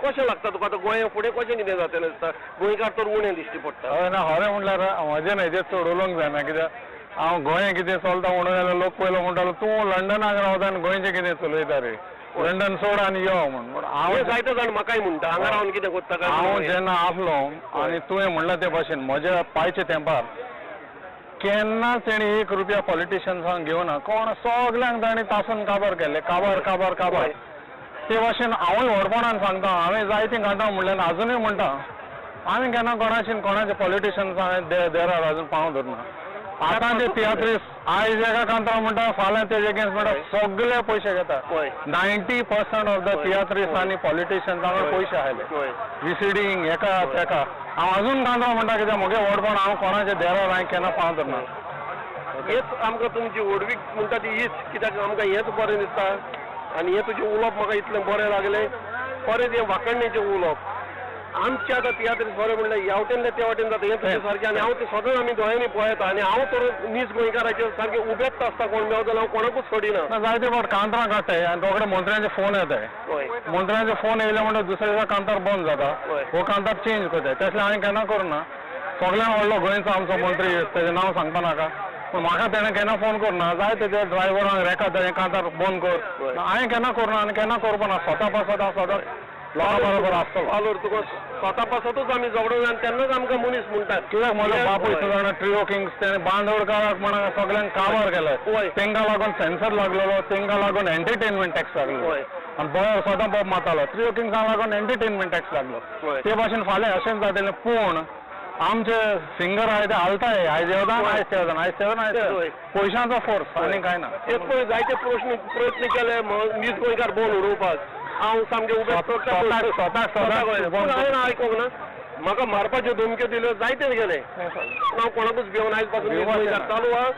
कशें लागता तुका आतां गोंया फुडें कशें कितें जातलें दिसता? गोंयकार तर उणें दिश्टी पडटा. हय ना, खरें म्हणल्यार म्हजें न्हय तें चड उलोवंक जायना, कित्याक हांव गोंया कितें चलता म्हणून जाल्यार लोक पयलो म्हणटालो तूं लंडनाक रावता आनी गोंयचें कितें चलयता रे, लंडन सोड आनी यो म्हूण. हांव जायते जाण म्हाकाय म्हणटा हांगा रावन कितें करता काय. हांव जेन्ना आसलो आनी तुवें म्हणलां ते भाशेन म्हज्या पायच्या तेंपार केन्नाच तेणी 1 रुपया पॉलिटिशियन्सांक घेवना, कोण सगल्यांक तांणी तासून काबार केल्ले, काबार काबार काबार. ते भाशेन हांवूय व्हडपणान सांगता, हांवें जायतीं कांतां म्हणल्यार आजुनूय म्हणटा, हांवें केन्ना कोणाशीन कोणाचे पॉलिटिशियन्स हांवें देरार अजून पांव धरना. आतां ते तियात्रिस्त आयज एका कांतार म्हणटा, फाल्यां तेजे अगेन्स्ट म्हणटा, सगळे पयशे घेता. 90% ऑफ the तियात्रिस्त आनी पॉलिटिशियन्सांक पयशे आयले विसिडींग एका तेका. हांव अजून कांतार म्हणटा कित्याक म्हगे व्हडपण, हांव कोणाच्या देरार हांवें केन्ना पांव धरना. हेच आमकां तुमची व्हडवीक म्हणटा ती हीच, कित्याक आमकां हेंच बरें दिसता आनी हें तुजें उलोवप म्हाका इतलें बरें लागलें. परत हें वाखणणेचें उलोवप आमच्या आतां तियात्रिस्त बरें म्हणल्यार ह्या वटेन ते वटेन जाता हें तुजें सारकें. आनी हांव तें सदांच आमी दोळ्यांनी पळयता आनी हांव तर नीज गोंयकाराचेर सारकें उबेच आसता, कोण मेवता जाल्यार हांव कोणाकूच सोडिना. ना, जायते फावट कांतरां काडटाय आनी रोखडे मंत्र्यांचे फोन येताय, मंत्र्यांचे फोन येयले म्हणटकीर दुसऱ्या दिसा कांतार बंद जाता, हो कांतार चेंज करताय. तसलें हांवें केन्ना करूना. सगळ्यांत व्हडलो गोंयचो आमचो मंत्री, तेजें नांव सांगपा नाका, पूण म्हाका तेणें केन्ना फोन करूना. जाय तेजे ड्रायव्हरांक रेखा तेजें कांतार बंद कर, हांवें केन्ना करूना आनी केन्ना करपा ना. स्वता पासत हांव सदांच लोकां बरोबर आसतलो. पालोर तुका स्वता पासतूच आमी झगडूंक जाय आनी तेन्नाच आमकां मनीस म्हणटात. कित्याक म्हजो बापूय जाणा ट्रिओ किंग्स तेणें बांदोडकाराक म्हणून सगल्यांक काबार केले, तेंकां लागून सेन्सर लागलेलो, तेंकां लागून एंटरटेनमेंट टॅक्स लागलो आनी बरो सदां बोब मारतालो. ट्रिओ किंग्सांक लागून एंटरटेनमेंट टॅक्स लागलो. ते भाशेन फाल्यां अशेंच जातलें. पूण आमचे सिंगर आहाय ते हालताय, आयज येवदान आयज तेवदान, आयज तेवदान आयज तेवदान, पयशांचो फोर्स आनी कांय ना. तेच पळय जायते प्रयत्न केले नीज गोंयकार बोन उडोवपाक. हांव सामकें उबें स्वताक हांवें आयकोंक ना, म्हाका मारपाच्यो धमक्यो दिल्यो जायते गेले. हांव कोणाकूच भिवन आयज पासून नीज गोंयकार चालू आहा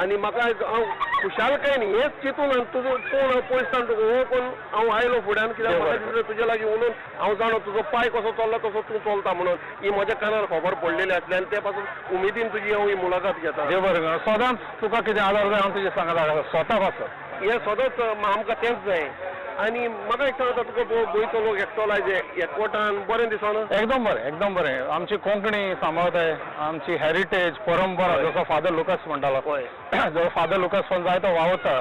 आनी म्हाका आयज हांव खुशालकायेन हेंच चिंतून आनी तुजो कोण हांव पयसान तुका हो कोण हांव आयलो फुड्यान, कित्याक म्हाका दिसलें तुजे लागीं उलोवन हांव जाणो तुजो पांय कसो चल्ला तसो तूं चलता म्हणून ही म्हज्या कानार खबर पडलेली आसली आनी ते पासून उमेदीन तुजी हांव ही मुलाखत घेता. देव बरें करूं. सदांच तुका कितें आदार जाय हांव तुजें सांगता, स्वता पासत हें सदांच आमकां तेंच जाय. आनी म्हाका एक सांगता, तुका गोंयचो लोक एकटो आयज एकवटान बरें दिसना? एकदम बरें, एकदम बरें. आमची कोंकणी सांबाळताय, आमची हेरिटेज परंपरा, जसो फादर लुकास म्हणटालो, जो फादर लुकास पण जायतो वावरता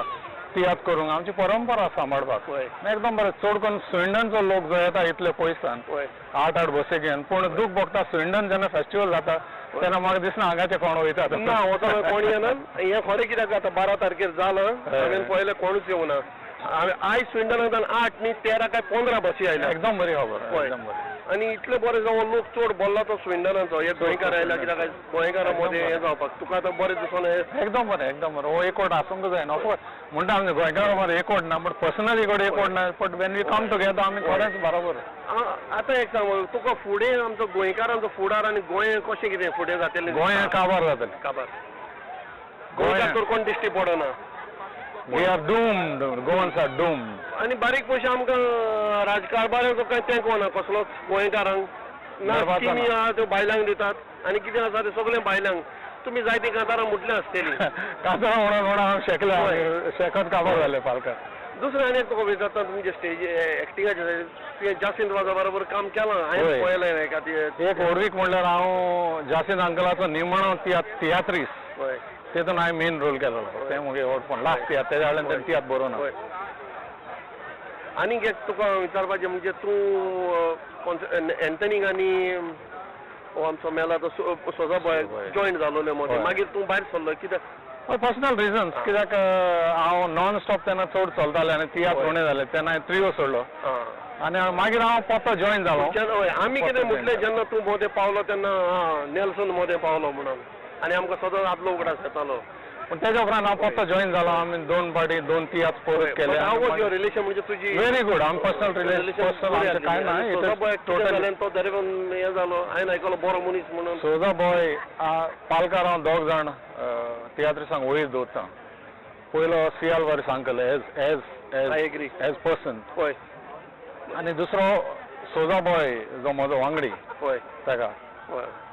तियात्र करूंक, आमची परंपरा सांबाळपाक एकदम बरें. चड करून स्विंडनचो लोक जो येता इतले पयसान 8-8 बसी घेवन, पूण दूख भोगता स्विंडन जेन्ना फेस्टिवल जाता तेन्ना म्हाका दिसना हांगाचे कोण वयता. ना, वचना कोण येना. हें खरें कित्याक आतां 12 तारखेर जालां, हांवें पळयलें कोणूच येवना. आयज स्विंडनांतल्यान 8 न्ही 13 काय 15 बसी आयल्या. एकदम बरी खबर, एकदम बरी. आनी इतलें बरें जावं लोक चड बोल्ला तो स्विंडनाचो, हे गोंयकार आयला कित्याक गोंयकारां मदें हें जावपाक तुका आतां बरें दिसोन हें एकदम बरें, एकदम बरें. हो एकवट आसूंक जाय न्हू. म्हणटा आमी गोंयकारां मदें एकवट ना, बट पर्सनली कडेन एकवट ना, but when we come together आमी खरेंच बरोबर. आतां एक सांग, तुका फुडें आमचो गोंयकारांचो फुडार आनी गोंय कशें कितें फुडें जातलें? गोंय काबार जातलें. काबार. गोंयकार तर कोण दिश्टी पडना. We are doomed. Goans are doomed. आनी बारीक पयशे आमकां राजकारभाराचो कांय तेंको ना कसलोच गोंयकारांक. ना स्किमी आहा त्यो बायलांक दितात आनी कितें आसा तें सगळें बायलांक. तुमी जायतीं कांतारां म्हटलीं आसतलीं. कांतारां म्हणून म्हणून हांव शेकले, शेकत काबार जालें पालकार. दुसरें आनी एक तुका विचारता, तुमचे स्टेज एक्टिंगाचें तुवें जासींत वाजा बरोबर काम केलां हांवें पळयलें एका एक व्हडवीक म्हणल्यार हांव जासींत अंकलाचो निमणो तियात्रीस, तेतून हांवें मेन रोल केलो. तें म्हगे व्हडपण लास्ट तियात्र, तेज्या कडल्यान तेणें तियात्र बरोवना. आनीक एक तुका विचारपाचें म्हणजे तूं एन्थनीक आनी आमचो मेला तो सोजा बॉय जॉयन जालोले मदें, मागीर तूं भायर सरलो कित्याक? पर्सनल रिजन्स, कित्याक हांव नॉन स्टॉप तेन्ना चड चलतालें आनी तियात्र उणें जाले तेन्ना हांवें त्रियो सोडलो आनी मागीर हांव परतो जॉयन जालो. आमी कितें म्हटलें जेन्ना तूं मदें पावलो तेन्ना नेल्सन मदें पावलो म्हणून, आनी आमकां सदांच आपलो उगडास येतालो. पूण तेज्या उपरांत हांव परतो जॉयन जालो. आमी 2 फावटी 2 तियात्र परत केले. How was your relation म्हणजे तुजी? Very good. आम पर्सनल रिलेशन, पर्सनल आमचें कांय ना. सोजा बॉय टोटल तो दरेकून हें जालो, हांवें आयकलो बरो मनीस म्हणून. सोजा बॉय पालकार हांव 2 जाण तियात्रिसांक वयर दवरता. पयलो C Alvares uncle as as as as person, हय, आनी दुसरो सोजा बॉय जो म्हजो वांगडी, हय, ताका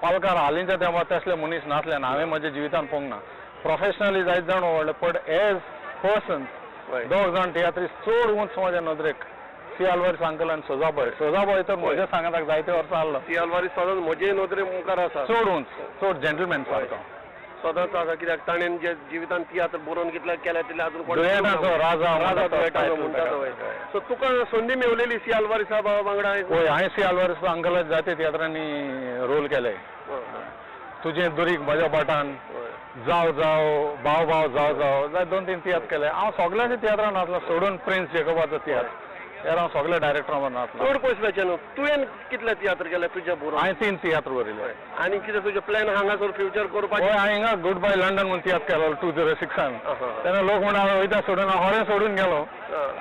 पालकार हालींच्या तेंपार तसले मनीस नासले आनी हांवें म्हज्या जिवितान पळोवंक ना. प्रोफेशनली जायत जाण व्हडले, बट एज पर्सन 2 जाण तियात्रीस चड उंच म्हज्या नदरेक, सी आल्वारीस अंकल आनी सोजा बॉय. सोजा बॉय तर म्हज्या सांगाताक जायते वर्सां आहलो. सी आल्वारीस सदांच म्हजे नदरे मुखार आसा, चड उंच, चड जेंटलमॅन सारको सदांच आसा. कित्याक ताणें जे जिवितान तियात्र बरोवन कितले केल्या तितले अजून कोण राजा राजा दुयेटाचो म्हणटा तो. सो तुका संदी मेवलेली सी आल्वारीस साहेबा वांगडा? हय, हांवें सी आल्वारीस अंकलाक जायते तियात्रांनी रोल केले. तुजें दुरीग म्हज्या बोटान, जाव जाव भाव भाव जाव जाव, जाय 2-3 तियात्र केले. हांव सगळ्यांच्या तियात्रान नाचलो सोडून प्रिन्स जेकोबाचो तियात्र, यार हांव सगळ्या डायरेक्टरां बरोबर नाचलो. चड पयस वचें न्हू. तुवें कितले तियात्र केले तुज्या बरोबर? हांवें 3 तियात्र बरयले. आनी कितें तुजें प्लॅन हांगासर फ्युचर करपाचें? हय, हांवें हिंगा गुड बाय लंडन म्हूण तियात्र केलो 2006. तेन्ना लोक म्हणटा हांव वयता सोडून, हांव खरें सोडून गेलो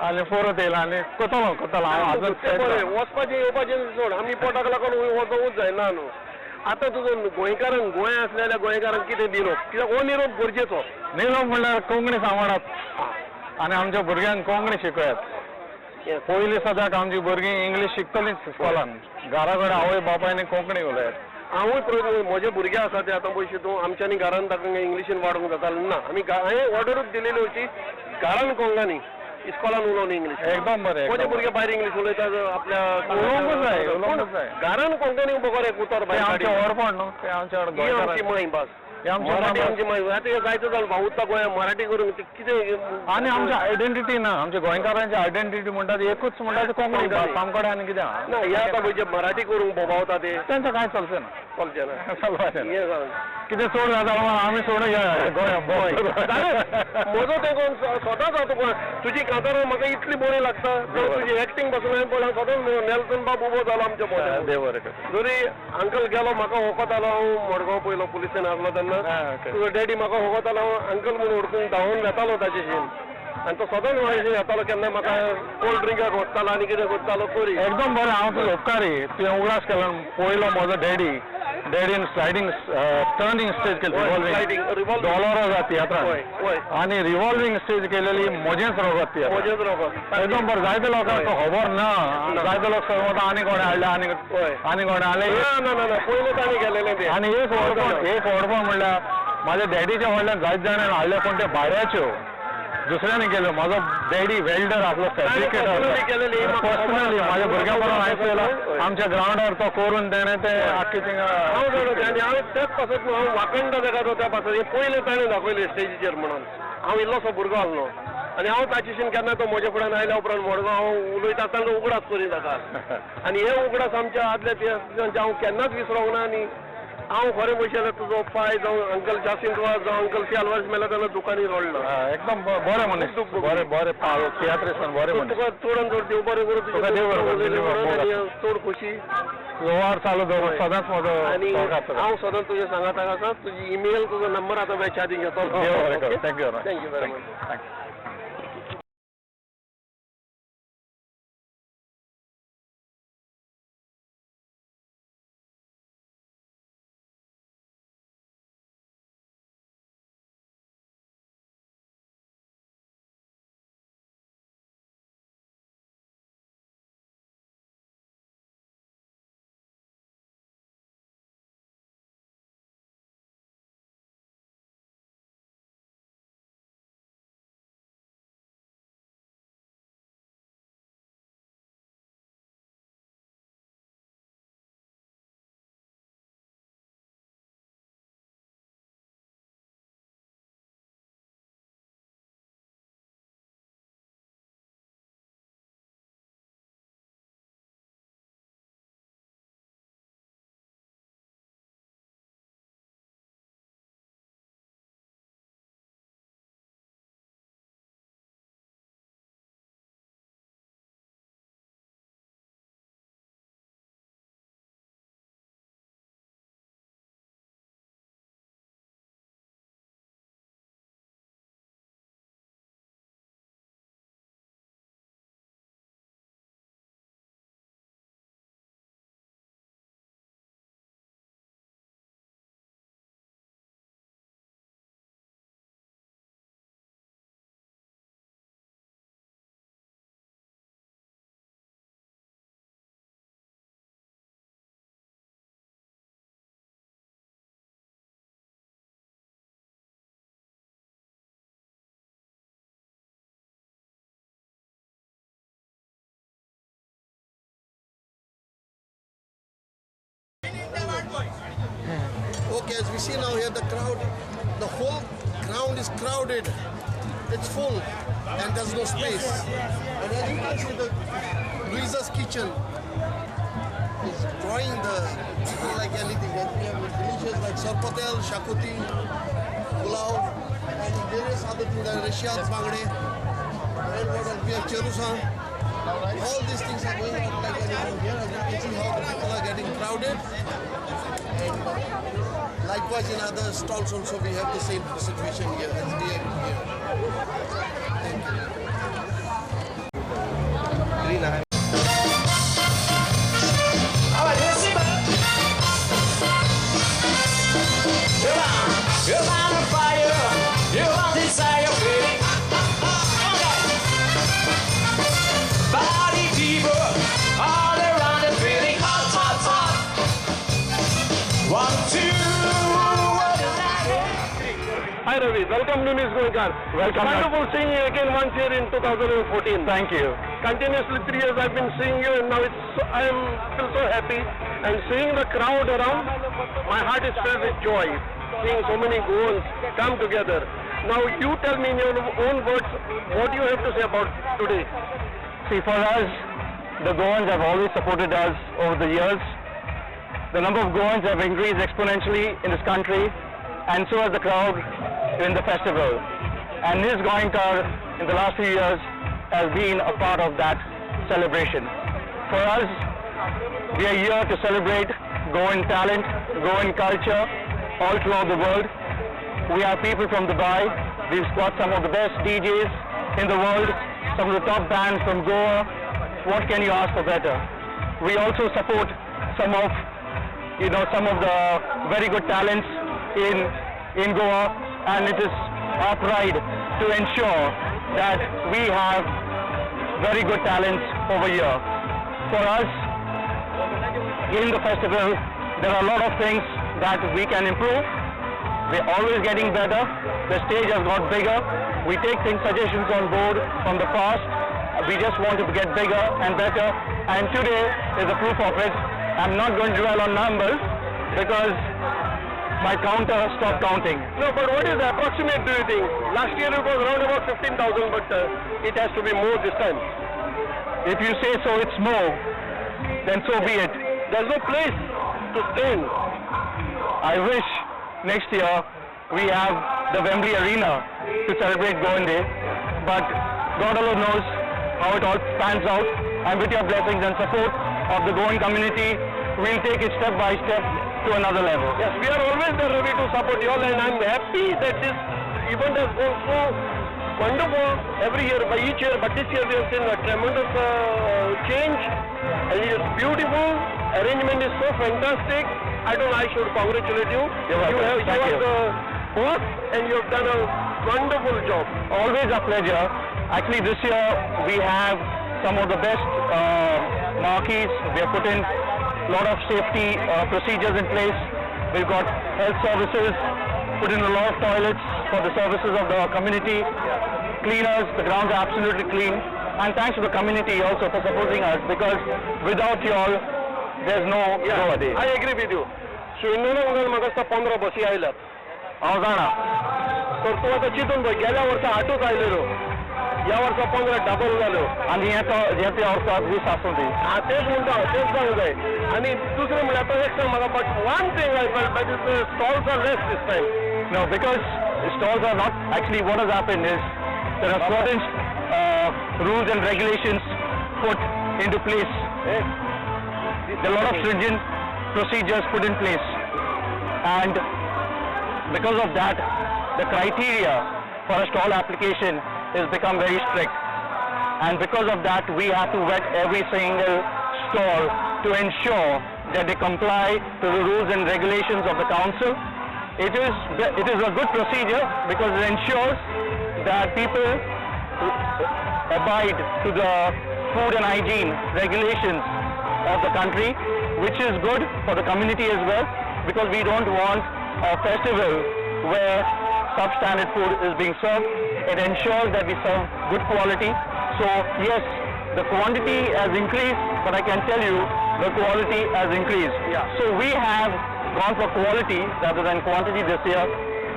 आनी परत येयलो आनी कोतलो कोतलो हांव आजून वचपाचें येवपाचें सोड, आमी पोटाक लागून वचोवूच जायना न्हू. आतां तुजो गोंयकारांक, गोंय आसलेल्या गोंयकारांक कितें निरोप? कित्याक हो निरोप गरजेचो. निरोप म्हणल्यार कोंकणी सांबाळात आनी आमच्या भुरग्यांक कोंकणी शिकयात. पयलीं सदांच आमची भुरगीं इंग्लीश शिकतलींच इस्कॉलान, घरा कडेन आवय बापायनी कोंकणी उलयात. हांवूय प्रयत्न, म्हजे भुरगे आसा ते आतां पयशे तूं आमच्यांनी घरान ताका इंग्लिशीन वाडोवंक जाता ना. आमी हांवें ऑर्डरूच दिलेली अशी घरान कोंकणी, इस्कॉलान उलोवन इंग्लीश. एकदम बरें. म्हजे भुरगे भायर इंग्लीश उलयता आपल्या उलोवंकूच जाय, उलोवंकूच जाय. घरान कोंकणी बगर एक उतर भायर आमचें व्हडपण न्हू तें, आमच्या आमची माय भास, मराठी आमची माय. आतां जायते जाण भावता गोंया मराठी करून कितें, आनी आमची आयडेंटिटी ना. आमच्या गोंयकारांची आयडेंटिटी म्हणटा ती एकूच म्हणटा ती कोंकणी भास. आमकडे आनी कितें ना. हे आतां पळय जे मराठी करूंक बोबावता ते तेंचें कांय चलचें ना, चलचें ना, चलपाचें ना. कितें चड जाता आमी सोडून गोंया. म्हजो तें सदांच हांव तुका तुजी कांतारां म्हाका इतली बरी लागता, तुजी एक्टींग पासून हांवें पळयलां. सदांच नेल्सन बाब उबो जालो आमच्या मोट्या. देव बरें करूं. जरी अंकल गेलो म्हाका वखतालो, हांव मडगांव पयलो पुलिसेन आसलो तेन्ना तुजो डॅडी म्हाका वखतालो, हांव अंकल म्हूण वडकून धांवून वेतालो ताचेशीन. आनी तो सदांच म्हाजे येतालो, केन्ना म्हाका कोल्ड ड्रिंकाक वचतालो आनी कितें करतालो करी. एकदम बरें. हांव तुजो उपकारी, तुवें उगडास केलो. पयलो म्हजो डॅडी, डॅडीन स्लायडींग टर्निंग स्टेज केली, रिव्हॉल्विंग डॉलरोजा तियात्रान, आनी रिव्हॉल्विंग स्टेज केलेली म्हजेंच रोगत तियात्र, म्हजेंच रोगत. एकदम बरें. जायते लोकांक खबर ना, जायते लोक समजता आनी कोणें हाडलें, आनी आनी कोणें हाडलें. ना ना ना, पयलें तांणी केलेलें तें. आनी एक व्हडपण, एक व्हडपण म्हणल्यार म्हाज्या डॅडीच्या व्हडल्यान जायत जाणांनी हाडले, पूण ते भाड्याच्यो दुसऱ्यांनी केल्यो. म्हजो डॅडी वेल्डर आसलो, फॅब्रिकेटर पर्सनली म्हाज्या भुरग्यां बरोबर हांवें पळयला आमच्या ग्रावंडार तो करून तेणें तें आख्खें थिंगा. हांव हांवें तेच पासत हांव वाकंडा ताका तो त्या पासत हें पयलें ताणें दाखयलें स्टेजीचेर म्हणून. हांव इल्लोसो भुरगो आसलो आनी हांव ताचेशीन केन्ना तो म्हज्या फुड्यान आयल्या उपरांत मडगांव हांव उलयता आसतना उगडास करी ताका. आनी हे उगडास आमच्या आदल्या तियात्रांचे हांव केन्नाच विसरोंक ना. आनी हांव खरें पळयशे जाल्यार तुजो पाय जावं अंकल जासिंत वाज जावं अंकल सी आल्वारीस मेला जाल्यार दुकानी रडलो. एकदम बरे मनीस, बरे बरे तियात्रिस्त, बरे मनीस. तुका चडान चड देव बरें करूं. तुका देव बरें करूं. चड खुशी व्यवहार चालू दवर सदांच म्हजो. आनी हांव सदांच तुज्या सांगाताक आसा. तुजी इमेल, तुजो नंबर आतां वेच्यादी घेतलो. Thank you. Thank you very much. Okay, as we see now here, the crowd, the whole ground is crowded. It's full and there's no space. And as you can see, the Louisa's Kitchen is drawing the people like anything. And we have delicious like sorpotel, shakuti, pulao, and various other things like Rashad Bangde, and what else? We have cherusa. All these things are going on like anything here. As you can see how the people are getting crowded. And likewise in other stalls also we have the same situation here as we have here. Thank you. You're on fire, you're on desire, baby. Body fever, all around the feeling hot, hot, hot. 1, 2. Hi Ravi, welcome to Niz Goenkar. Welcome. Wonderful seeing you again once here in 2014. Thank you. Continuously 3 years I've been seeing you, and now it's so, I feel so happy. And seeing the crowd around, my heart is filled with joy. Seeing so many Goans come together. Now you tell me in your own words what you have to say about today. See, for us, the Goans have always supported us over the years. The number of Goans have increased exponentially in this country, and so has the crowd in the festival. And Niz Goenkar in the last few years has been a part of that celebration. For us, we are here to celebrate Goan talent, Goan culture all throughout the world. We have people from Dubai. We've got some of the best DJs in the world, some of the top bands from Goa. What can you ask for better? We also support some of the very good talents in Goa, and it is our pride to ensure that we have very good talents over here. For us, in the festival, there are a lot of things that we can improve. We're always getting better. The stage has got bigger. We take things, suggestions on board from the past. We just want to get bigger and better, and today is a proof of it. I'm not going to dwell on numbers because my counter stopped counting. No, but what is the approximate, do you think? Last year it was around about 15,000, but it has to be more this time. If you say so, it's more, then so be it. There's no place to stand. I wish next year we have the Wembley Arena to celebrate Goan Day, but God alone knows how it all pans out, and with your blessings and support of the Goan community, we'll take it step by step to another level. Yes, we are always there ready to support you all, and I'm happy that this event has gone so wonderful every year, by each year, but this year we have seen a tremendous change, and it is beautiful. Arrangement is so fantastic. I don't know, I should congratulate you. You're welcome. You Thank are you. the boss, and you have done a wonderful job. Always a pleasure. Actually, this year we have some of the best marquees. We have put in a lot of safety procedures in place. We've got health services, put in a lot of toilets for the services of the community, cleaners, the grounds are absolutely clean. And thanks to the community also for supporting us, because without you all, there's no Goa Day. I agree with you. स्विंडना वगैरे म्हाका दिसता 15 बसी आयल्यात. हांव जाणा. तर तूं आतां चिंतून पळय, गेल्या वर्सा 8ूच आयलेल्यो, ह्या वर्सा 15 डबल जाल्यो. आनी हे तो हे त्या वर्सा 20 आसूं ती. हा, तेच म्हणटा हांव, तेच जावंक जाय. आनी दुसरें म्हणल्यार आतां एक सांग म्हाका, but one thing I felt that is stalls are less this time. No, because stalls are not actually, what has happened is there are certain rules and regulations put into place. There are a lot of stringent procedures put in place, and because of that, the criteria for a stall application has become very strict, and because of that, we have to vet every single stall to ensure that they comply to the rules and regulations of the council. It is a good procedure because it ensures that people abide to the food and hygiene regulations of the country, which is good for the community as well, because we don't want a festival where substandard food is being served. It ensures that we serve good quality. So yes, the quantity has increased, but I can tell you the quality has increased. So we have gone for quality rather than quantity this year,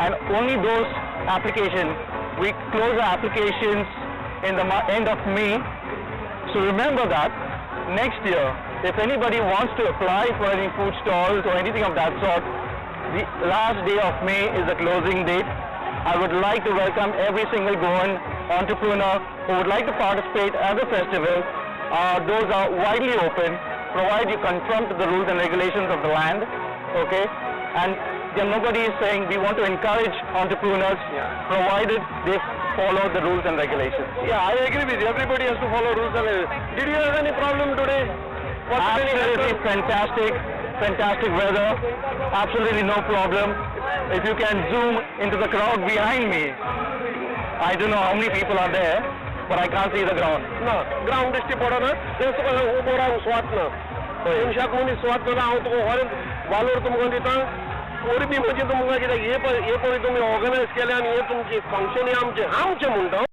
and only those applications, we close our applications in the end of May. So remember that next year, if anybody wants to apply for any food stalls or anything of that sort, the last day of May is the closing date. I would like to welcome every single Goan entrepreneur who would like to participate at the festival. Doors are widely open, provided you conform to the rules and regulations of the land, okay? And then nobody is saying we want to encourage entrepreneurs, provided they follow the rules and regulations. Yeah, I agree with you. Everybody has to follow rules and regulations. Did you have any problem today? Was it any Absolutely hassle? fantastic, fantastic weather. Absolutely no problem. If you can zoom into the crowd behind me, I don't know how many people are there, but I can't see the ground. ना, ground दिश्टी पडना, तें तुका उबो रावंक सुवात ना, मनशाक मनीस सुवात ना. हांव तुका खरें वालोर तुमकां दिता, परबीं म्हणजे तुमकां, कित्याक हे पळय, हे पळय तुमी ऑर्गनायज केलें आनी हे तुमचें फंक्शन हें आमचें आमचें म्हणटा.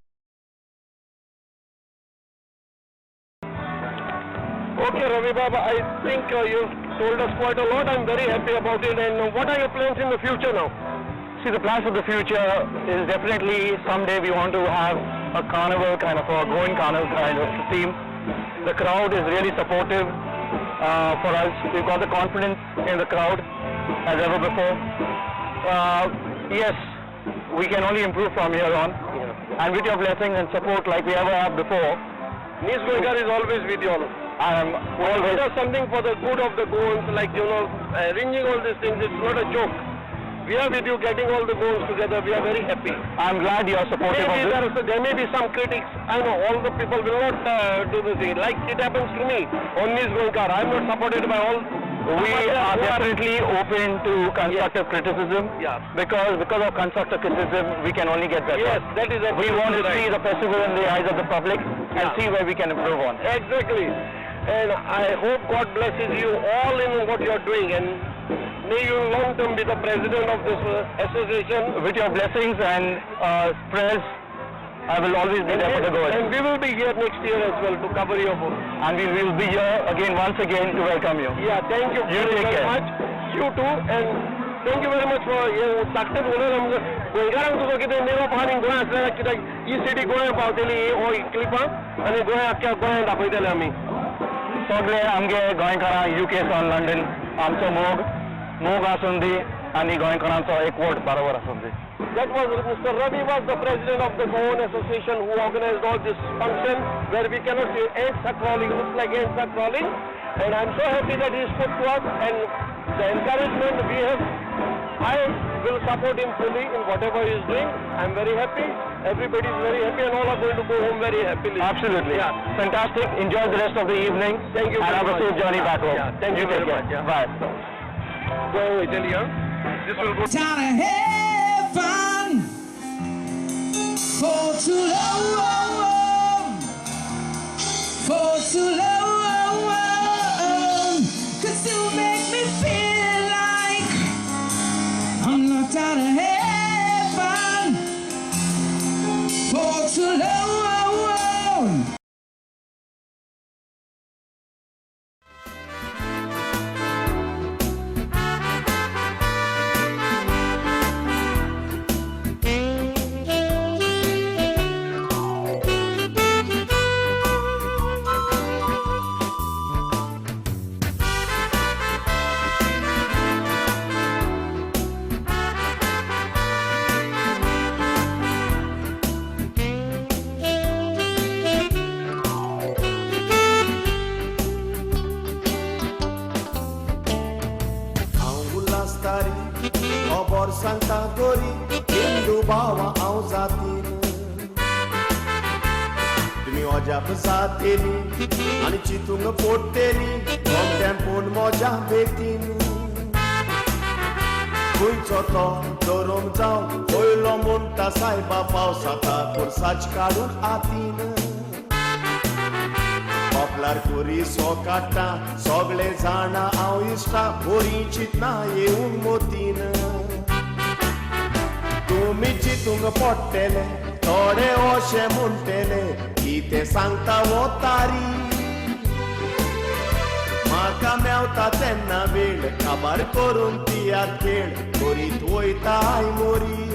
Okay, Ravi Baba, I think you've told us quite a lot. I'm very happy about it. And what are your plans in the future now? See, the plans for the future is definitely someday we want to have a carnival kind of a Goan carnival kind of theme. The crowd is really supportive for us. We've got the confidence in the crowd as ever before. Yes, we can only improve from here on. And with your blessings and support like we ever have before. News Goenkar is always with you all. I am always. Does something for the good of the Goans, like, arranging all these things, it's not a joke. We are with you getting all the Goans together. We are very happy. I'm glad you are supportive Maybe of this. There may be some critics. I know all the people will not do the thing. Like it happens to me on News Goenkar. I'm not supported by all. We are definitely open to constructive criticism. Because of constructive criticism, we can only get better. Yes, that is We want to absolutely see right. the festival in the eyes of the public and see where we can improve on. Exactly. And I hope God blesses you all in what you are doing, and may you long term be the president of this association. With your blessings and prayers, I will always be there for the Goans. And we will be here next year as well to cover your work. And we will be here again, once again, to welcome you. Yeah, thank you You very, take very care. much. You too, and thank you very much for धाकटेच उलयला आमकां गोंयकारांक तुजो कितें निरोप आहा आनी गोंय आसल्यार कित्याक ही city गोंया पावतली हो क्लिपां आनी गोंय आख्ख्या गोंयांत दाखयतले आमी. सगळे आमगे गोंयकारां युके सावन लंडन आमचो मोग मोग आसून दी. आनी गोंयकारांचो एकवट बरोबर आसूंक जाय. That was Mr. Ravi was the president of the Goan Association who organized all this function where we cannot see ants are crawling, looks like ants are crawling. And I'm so happy that he spoke to us and the encouragement we have, I will support him fully in whatever he is doing. I'm very happy. Everybody is very happy and all are going to go home very happily. Absolutely. Yeah. Fantastic. Enjoy the rest of the evening. Thank you And very have a much. safe journey back home. Yeah, thank you take very care. much. Yeah. Bye. Go Italy, huh? This will go. Down to heaven for too long, for too long. 'Cause you make me feel like I'm locked out of heaven for too long. हांव उल्हासतारी खबर सांगता गोरी हिंदू भावा हांव जातीन तुमी अजाप जातेली आनी चितूंक पडटेली गोमटें म्हज्या बेतीन खंयचो तो धरून जावं पयलो म्हणटा सायबा पावसाता कोर्साच काडून आतीन कपलार कोरी सो काडटा सगळे जाणा हांव इश्टा बोरी चिंतना येवंक मोतीन तुमी चितूंक पडटेले थोडे अशें म्हणटेले कितें सांगता हो तारी म्हाका मेवता तेन्ना वेळ काबार करून तियात खेळ करीत वयता मोरी.